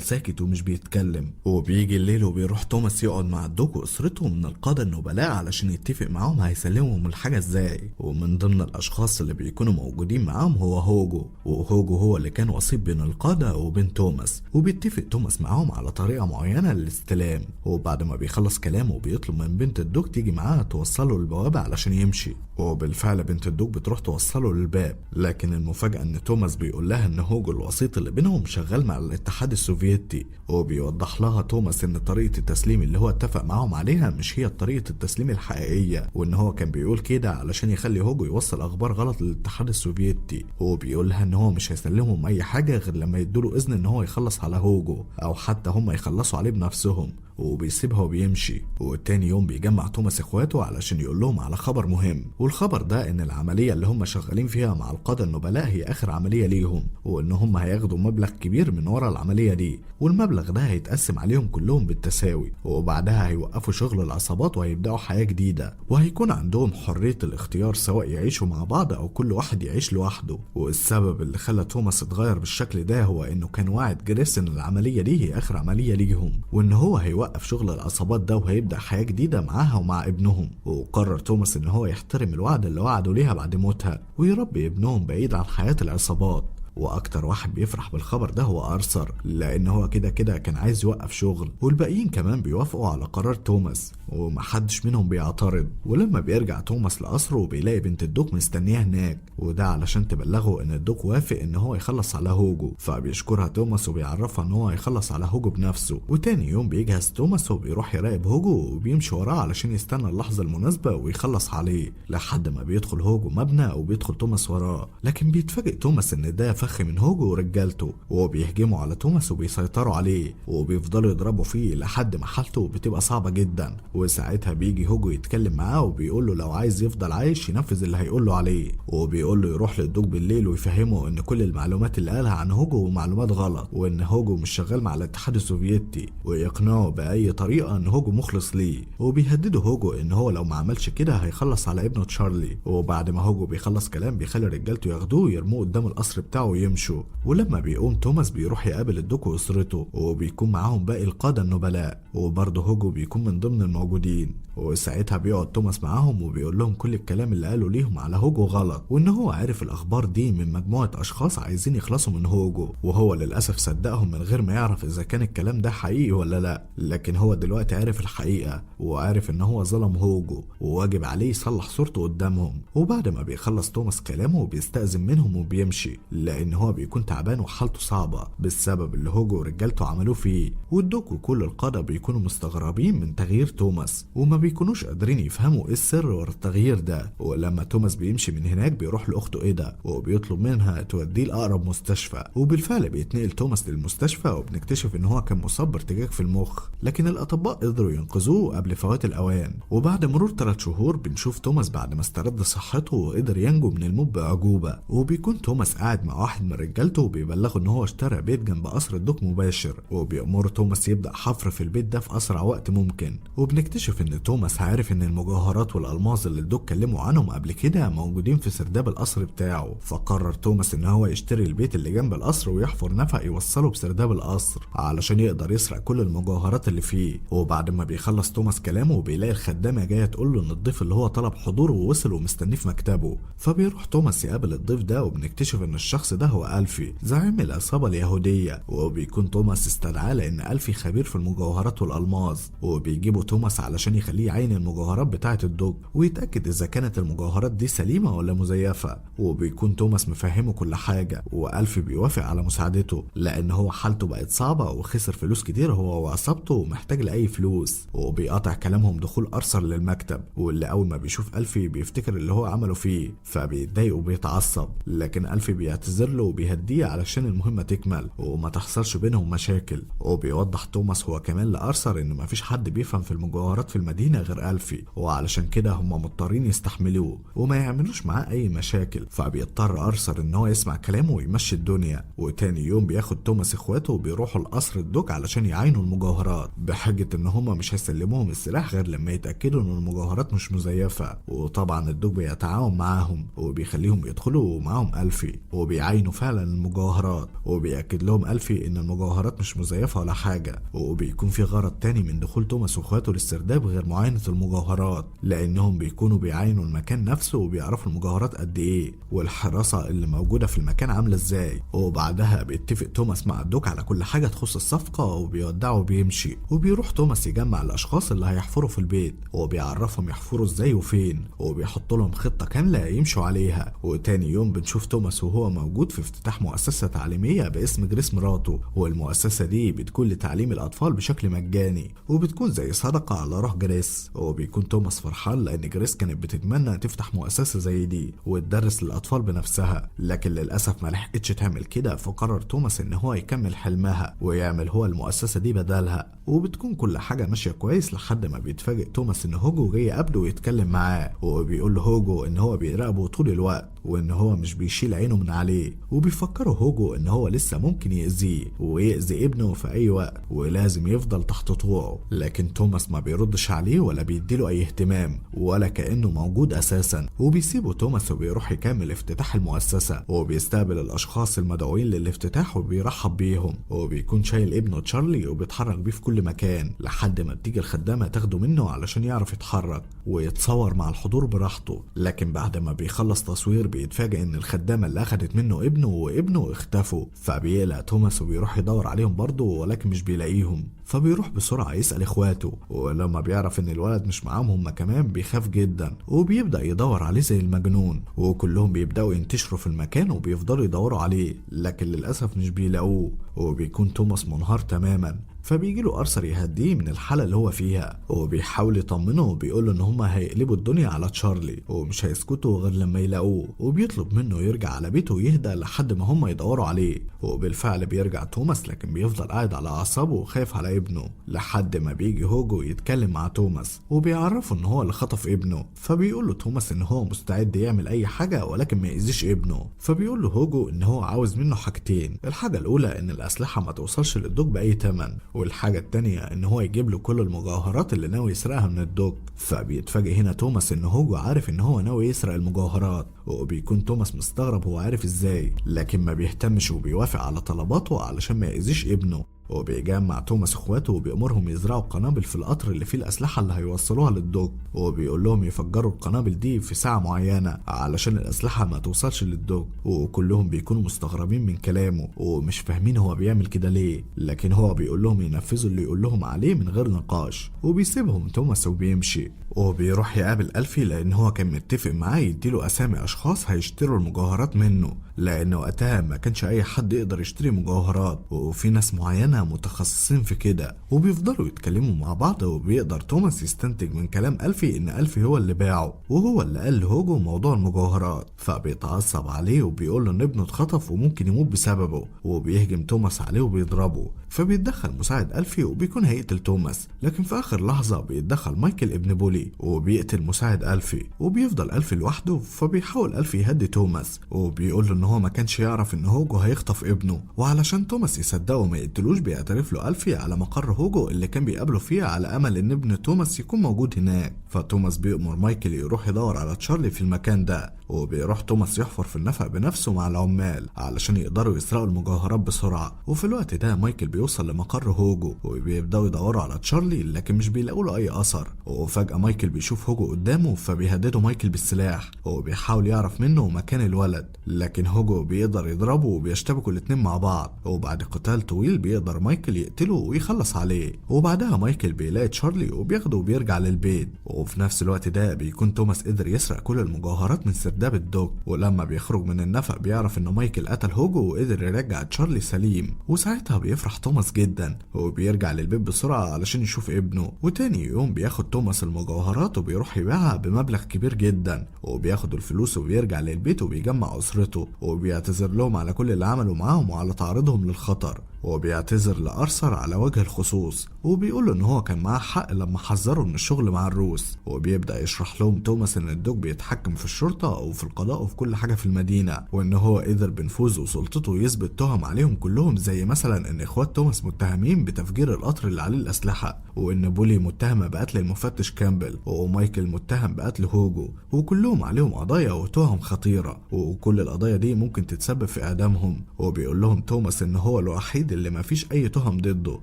ساكت ومش بيتكلم. وبيجي الليل وبيروح توماس يقعد مع الدوق واسرته من القادة النبلاء علشان يتفق معاهم هيسلمهم الحاجة ازاي. ومن ضمن الاشخاص اللي بيكونوا موجودين معاهم هو هوجو، وهوجو هو اللي كان وسيط بين القادة وبين توماس، وبيتفق توماس معاهم على طريقة معينة للاستلام. وبعد ما بيخلص كلامه بيطلب من بنت الدوق تيجي معاه توصله للبوابة علشان يمشي، وبالفعل بنت الدوق بتروح توصله للباب. لكن المفاجأة ان توماس بيقول لها ان هوجو الوسيط اللي بينهم شغال مع الاتحاد السوفيتي، وبيوضح لها توماس ان طريقة التسليم اللي هو اتفق معاهم عليها مش هي طريقة التسليم الحقيقية، وان هو كان بيقول كده علشان يخلي هوجو يوصل اخبار غلط للاتحاد السوفيتي. وبيقول لها ان هو مش هيسلمهم اي حاجة غير لما يدوله اذن ان هو يخلص على هوجو او حتى هم يخلصوا عليه بنفسهم، وبيسيبها وبيمشي. والتاني يوم بيجمع توماس اخواته علشان يقول لهم على خبر مهم، والخبر ده ان العملية اللي هم شغالين فيها مع القادة النبلاء هي اخر عملية ليهم، وان هم هياخدوا مبلغ كبير من ورا العملية دي، والمبلغ ده هيتقسم عليهم كلهم بالتساوي، وبعدها هيوقفوا شغل العصابات وهيبدأوا حياة جديدة، وهيكون عندهم حرية الاختيار سواء يعيشوا مع بعض او كل واحد يعيش لوحده. والسبب اللي خلى توماس اتغير بالشكل ده هو انه كان واعد جريس ان العملية دي هي اخر عملية ليهم، وان هو هيوقف شغل العصابات ده وهيبدأ حياة جديدة معاها ومع ابنهم. وقرر توماس ان هو يحترم الوعد اللي وعده ليها بعد موتها ويربي ابنهم بعيد عن حياة العصابات. واكتر واحد بيفرح بالخبر ده هو ارثر، لان هو كده كده كان عايز يوقف شغل، والباقيين كمان بيوافقوا على قرار توماس ومحدش منهم بيعترض. ولما بيرجع توماس لقصره بيلاقي بنت الدوق مستنياه هناك، وده علشان تبلغه ان الدوق وافق ان هو يخلص على هوجو. فبيشكرها توماس وبيعرفها ان هو هيخلص على هوجو بنفسه. وتاني يوم بيجهز توماس وبيروح يراقب هوجو وبيمشي وراه علشان يستنى اللحظة المناسبة ويخلص عليه، لحد ما بيدخل هوجو مبنى وبيدخل توماس وراه. لكن بيتفاجئ توماس ان ده فخ من هوجو ورجالته، وبيهجموا على توماس وبيسيطروا عليه وبيفضلوا يضربوا فيه لحد ما حالته بتبقى صعبة جدا. وساعتها بيجي هوجو يتكلم معاه وبيقول له لو عايز يفضل عايش ينفذ اللي هيقول له عليه، وبيقول له يروح للدوق بالليل ويفهمه ان كل المعلومات اللي قالها عن هوجو معلومات غلط، وان هوجو مش شغال مع الاتحاد السوفيتي، ويقنعه باي طريقه ان هوجو مخلص ليه. وبيهدده هوجو ان هو لو ما عملش كده هيخلص على ابنه تشارلي. وبعد ما هوجو بيخلص كلام بيخلي رجالته ياخدوه ويرموه قدام القصر بتاعه ويمشوا. ولما بيقوم توماس بيروح يقابل الدوق واسرته، وبيكون معاهم باقي القادة النبلاء، وبرضه هوجو بيكون من ضمن الموجودين. وساعتها بيقعد توماس معاهم وبيقول لهم كل الكلام اللي قالوا ليهم على هوجو غلط، وان هو عارف الاخبار دي من مجموعة اشخاص عايزين يخلصوا من هوجو، وهو للاسف صدقهم من غير ما يعرف اذا كان الكلام ده حقيقي ولا لا. لكن هو دلوقتي عارف الحقيقة، وعارف ان هو ظلم هوجو وواجب عليه يصلح صورته قدامهم. وبعد ما بيخلص توماس كلامه بيستأذن منهم وبيمشي، لان هو بيكون تعبان وحالته صعبة بالسبب اللي هوجو ورجالته عملوه فيه. والدوق وكل القادة بيكونوا مستغربين من تغيير توماس وما بيكونوش قادرين يفهموا ايه السر ورا التغيير ده. ولما توماس بيمشي من هناك بيروح لاخته ايدا وبيطلب منها توديه لاقرب مستشفى، وبالفعل بيتنقل توماس للمستشفى، وبنكتشف ان هو كان مصاب بارتجاج في المخ، لكن الاطباء قدروا ينقذوه قبل فوات الاوان. وبعد مرور 3 شهور بنشوف توماس بعد ما استرد صحته وقدر ينجو من الموت باعجوبه، وبيكون توماس قاعد مع واحد من رجالته وبيبلغه ان هو اشترى بيت جنب قصر الدوق مباشر، وبيأمر توماس يبدأ حفر في البيت ده في اسرع وقت ممكن. وبنكتشف ان توماس عارف ان المجوهرات والالماس اللي الدوق كلموا عنهم قبل كده موجودين في سرداب القصر بتاعه، فقرر توماس ان هو يشتري البيت اللي جنب القصر ويحفر نفق يوصله بسرداب القصر علشان يقدر يسرق كل المجوهرات اللي فيه. وبعد ما بيخلص توماس كلامه بيلاقي الخدامة جاية تقول له ان الضيف اللي هو طلب حضوره ووصل ومستنيه في مكتبه، فبيروح توماس يقابل الضيف ده، وبنكتشف ان الشخص ده هو ألفي زعيم العصابة اليهودية. وبيكون توماس استدعاه لان ألفي خبير في المجوهرات والالماس، وبيجيبوا توماس علشان يخليه يعاين المجوهرات بتاعه الدوق ويتاكد اذا كانت المجوهرات دي سليمة ولا مزيفة. وبيكون توماس مفهمه كل حاجة، وألفي بيوافق على مساعدته لان هو حالته بقت صعبة وخسر فلوس كتير هو وعصابته ومحتاج لاي فلوس. وبيقاطع كلامهم دخول ارثر للمكتب، واللي اول ما بيشوف ألفي بيفتكر اللي هو عمله فيه فبيتضايق وبيتعصب، لكن ألفي بيعتذر له وبيهديه علشان المهمة تكمل وما تحصلش بينهم مشاكل. وبيوضح توماس هو كمان لارثر ان مفيش حد بيفهم في المجوهرات في المدينة غير ألفي، وعلشان كده هم مضطرين يستحملوه وما يعملوش معاه اي مشاكل. فبيضطر ارثر ان هو يسمع كلامه ويمشي الدنيا. وتاني يوم بياخد توماس اخواته وبيروحوا لقصر الدوق علشان يعاينوا المجوهرات، بحجة ان هم مش هيسلموهم السلاح غير لما يتاكدوا ان المجوهرات مش مزيفة. وطبعا الدوق بيتعاون معاهم وبيخليهم يدخلوا معاهم ألفي، وبيعاينوا فعلا المجوهرات، وبيأكد لهم ألفي ان المجوهرات مش مزيفة ولا حاجة. وبيكون في غرض تاني من دخول توماس واخواته للسرداب غير معاينة المجوهرات، لانهم بيكونوا بيعاينوا المكان نفسه وبيعرفوا المجوهرات قد ايه والحراسه اللي موجودة في المكان عامله ازاي. وبعدها بيتفق توماس مع الدوق على كل حاجة تخص الصفقة وبيودعه وبيمشي. وبيروح توماس يجمع الاشخاص اللي هيحفروا في البيت وبيعرفهم يحفروا ازاي وفين، وبيحط لهم خطه كاملة يمشوا عليها. وتاني يوم بنشوف توماس وهو موجود في افتتاح مؤسسة تعليمية باسم جريس مراته، والمؤسسة دي بتكون لتعليم الاطفال بشكل مجاني وبتكون زي صدقه على روح جريس. وبيكون توماس فرحان لان جريس كانت بتتمنى تفتح مؤسسة زي دي وتدرس للاطفال بنفسها، لكن للاسف ما لحقتش تعمل كده، فقرر توماس ان هو يكمل حلمها ويعمل هو المؤسسة دي بدالها. وبتكون كل حاجة ماشية كويس لحد ما بيتفاجئ توماس ان هوجو جاي يقابله ويتكلم معاه، وبيقول له هوجو ان هو بيراقبه طول الوقت وان هو مش بيشيل عينه من عليه، وبيفكره هوجو ان هو لسه ممكن يأذيه ويأذي ابنه في اي وقت ولازم يفضل تحت طوعه. لكن توماس ما بيردش عليه ولا بيديله اي اهتمام ولا كأنه موجود اساسا، وبيسيبه توماس وبيروح يكمل افتتاح المؤسسة، وبيستقبل الاشخاص المدعوين للافتتاح وبيرحب بيهم، وبيكون شايل ابنه تشارلي وبيتحرك بيه في كل مكان لحد ما بتيجي الخدامة تاخده منه علشان يعرف يتحرك ويتصور مع الحضور براحته. لكن بعد ما بيخلص تصوير بيتفاجئ ان الخدامة اللي اخدت منه منه ابنه وابنه اختفوا. فبيقلق توماس وبيروح يدور عليهم برضه ولكن مش بيلاقيهم، فبيروح بسرعة يسأل اخواته، ولما بيعرف ان الولد مش معاهم هما كمان بيخاف جدا وبيبدأ يدور عليه زي المجنون، وكلهم بيبدأوا ينتشروا في المكان وبيفضلوا يدوروا عليه، لكن للأسف مش بيلاقوه، وبيكون توماس منهار تماما. فبيجي له أرثر يهديه من الحالة اللي هو فيها، وبيحاول يطمنه وبيقول له إن هما هيقلبوا الدنيا على تشارلي ومش هيسكتوا غير لما يلاقوه، وبيطلب منه يرجع على بيته ويهدى لحد ما هما يدوروا عليه. وبالفعل بيرجع توماس، لكن بيفضل قاعد على أعصابه وخايف على ابنه لحد ما بيجي هوجو يتكلم مع توماس وبيعرفه إن هو اللي خطف ابنه. فبيقول له توماس إن هو مستعد يعمل أي حاجة ولكن ما يأذيش ابنه. فبيقول له هوجو إن هو عاوز منه حاجتين، الحاجة الأولى إن الأسلحة ما توصلش للدوق بأي تمن، والحاجة التانية إن هو يجيب له كل المجوهرات اللي ناوي يسرقها من الدوق. فبيتفاجئ هنا توماس إن هوجو عارف إن هو ناوي يسرق المجوهرات، وبيكون توماس مستغرب هو عارف إزاي، لكن ما بيهتمش وبيوافق على طلباته علشان ما يأذيش ابنه. وبيجمع توماس اخواته وبيأمرهم يزرعوا قنابل في القطر اللي فيه الأسلحة اللي هيوصلوها للدوق، وبيقول لهم يفجروا القنابل دي في ساعة معينة علشان الأسلحة ما توصلش للدوق. وكلهم بيكونوا مستغربين من كلامه ومش فاهمين هو بيعمل كده ليه، لكن هو بيقول لهم ينفذوا اللي يقول لهم عليه من غير نقاش. وبيسيبهم توماس وبيمشي، وبيروح يقابل ألفي لأن هو كان متفق معاه يديله أسامي أشخاص هيشتروا المجوهرات منه، لأن وقتها ما كانش أي حد يقدر يشتري مجوهرات وفي ناس معينة متخصصين في كده. وبيفضلوا يتكلموا مع بعض، وبيقدر توماس يستنتج من كلام ألفي إن ألفي هو اللي باعه وهو اللي قال لهوجو موضوع المجوهرات. فبيتعصب عليه وبيقول له إن ابنه اتخطف وممكن يموت بسببه، وبيهجم توماس عليه وبيضربه. فبيتدخل مساعد ألفي وبيكون هيقتل توماس، لكن في آخر لحظة بيتدخل مايكل ابن بولي وبيقتل مساعد ألفي، وبيفضل ألفي لوحده. فبيحاول ألفي يهدي توماس وبيقول له إن هو ما كانش يعرف إن هوجو هيخطف ابنه، وعلشان توماس يصدقه ما يقتلوش بيعترف له ألفي على مقر هوجو اللي كان بيقابله فيه على أمل إن ابن توماس يكون موجود هناك. فتوماس بيأمر مايكل يروح يدور على تشارلي في المكان ده، وبيروح توماس يحفر في النفق بنفسه مع العمال علشان يقدروا يسرقوا المجوهرات بسرعة. وفي الوقت ده مايكل بيوصل لمقر هوجو وبيبدأوا يدوروا على تشارلي، لكن مش بيلاقوا له أي أثر. وفجأة مايكل بيشوف هوجو قدامه، فبيهدده مايكل بالسلاح وبيحاول يعرف منه مكان الولد، لكن هوجو بيقدر يضربه وبيشتبكوا الاتنين مع بعض. وبعد قتال طويل بيقدر مايكل يقتله ويخلص عليه. وبعدها مايكل بيلاقي تشارلي وبياخده وبيرجع للبيت. وفي نفس الوقت ده بيكون توماس قدر يسرق كل المجوهرات من سرداب الدوق، ولما بيخرج من النفق بيعرف ان مايكل قتل هوجو وقدر يرجع تشارلي سليم. وساعتها بيفرح توماس جدا وبيرجع للبيت بسرعة علشان يشوف ابنه. وتاني يوم بياخد توماس المجوهرات وبيروح يبيعها بمبلغ كبير جدا، وبياخد الفلوس وبيرجع للبيت وبيجمع أسرته وبيعتذر لهم على كل اللي عملوا معاهم وعلى تعريضهم للخطر، وبيعتذر لأرثر على وجه الخصوص وبيقول له ان هو كان معاه حق لما حذره من الشغل مع الروس. وبيبدأ يشرح لهم توماس ان الدوق بيتحكم في الشرطة وفي القضاء وفي كل حاجة في المدينة، وان هو قدر بنفوذه وسلطته يثبت تهم عليهم كلهم، زي مثلا ان اخوات توماس متهمين بتفجير القطر اللي عليه الأسلحة، وان بولي متهمة بقتل المفتش كامبل، ومايكل متهم بقتل هوجو، وكلهم عليهم قضايا وتهم خطيرة، وكل القضايا دي ممكن تتسبب في اعدامهم. وبيقول لهم توماس ان هو الوحيد اللي ما فيش اي تهم ضده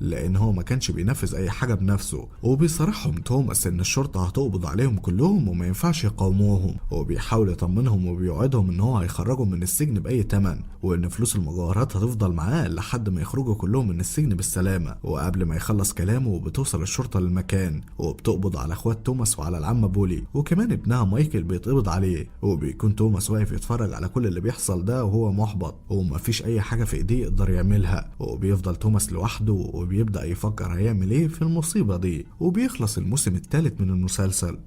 لان هو ما كانش بينفذ اي حاجة بنفسه. وبيصارحهم توماس ان الشرطة هتقبض عليهم كلهم وما ينفعش يقاوموهم، وبيحاول يطمنهم وبيوعدهم ان هو هيخرجهم من السجن باي تمن، وان فلوس المجوهرات هتفضل معاه لحد ما يخرجوا كلهم من السجن بالسلامة. وقبل ما يخلص كلامه بتوصل الشرطة للمكان وبتقبض على اخوات توماس وعلى العمة بولي، وكمان ابنها مايكل بيتقبض عليه. وبيكون توماس واقف يتفرج على كل اللي بيحصل ده وهو محبط ومفيش اي حاجة في ايديه يقدر يعملها. وبيفضل توماس لوحده وبيبدأ يفكر هيعمل ايه في المصيبة دي. وبيخلص الموسم الثالث من المسلسل.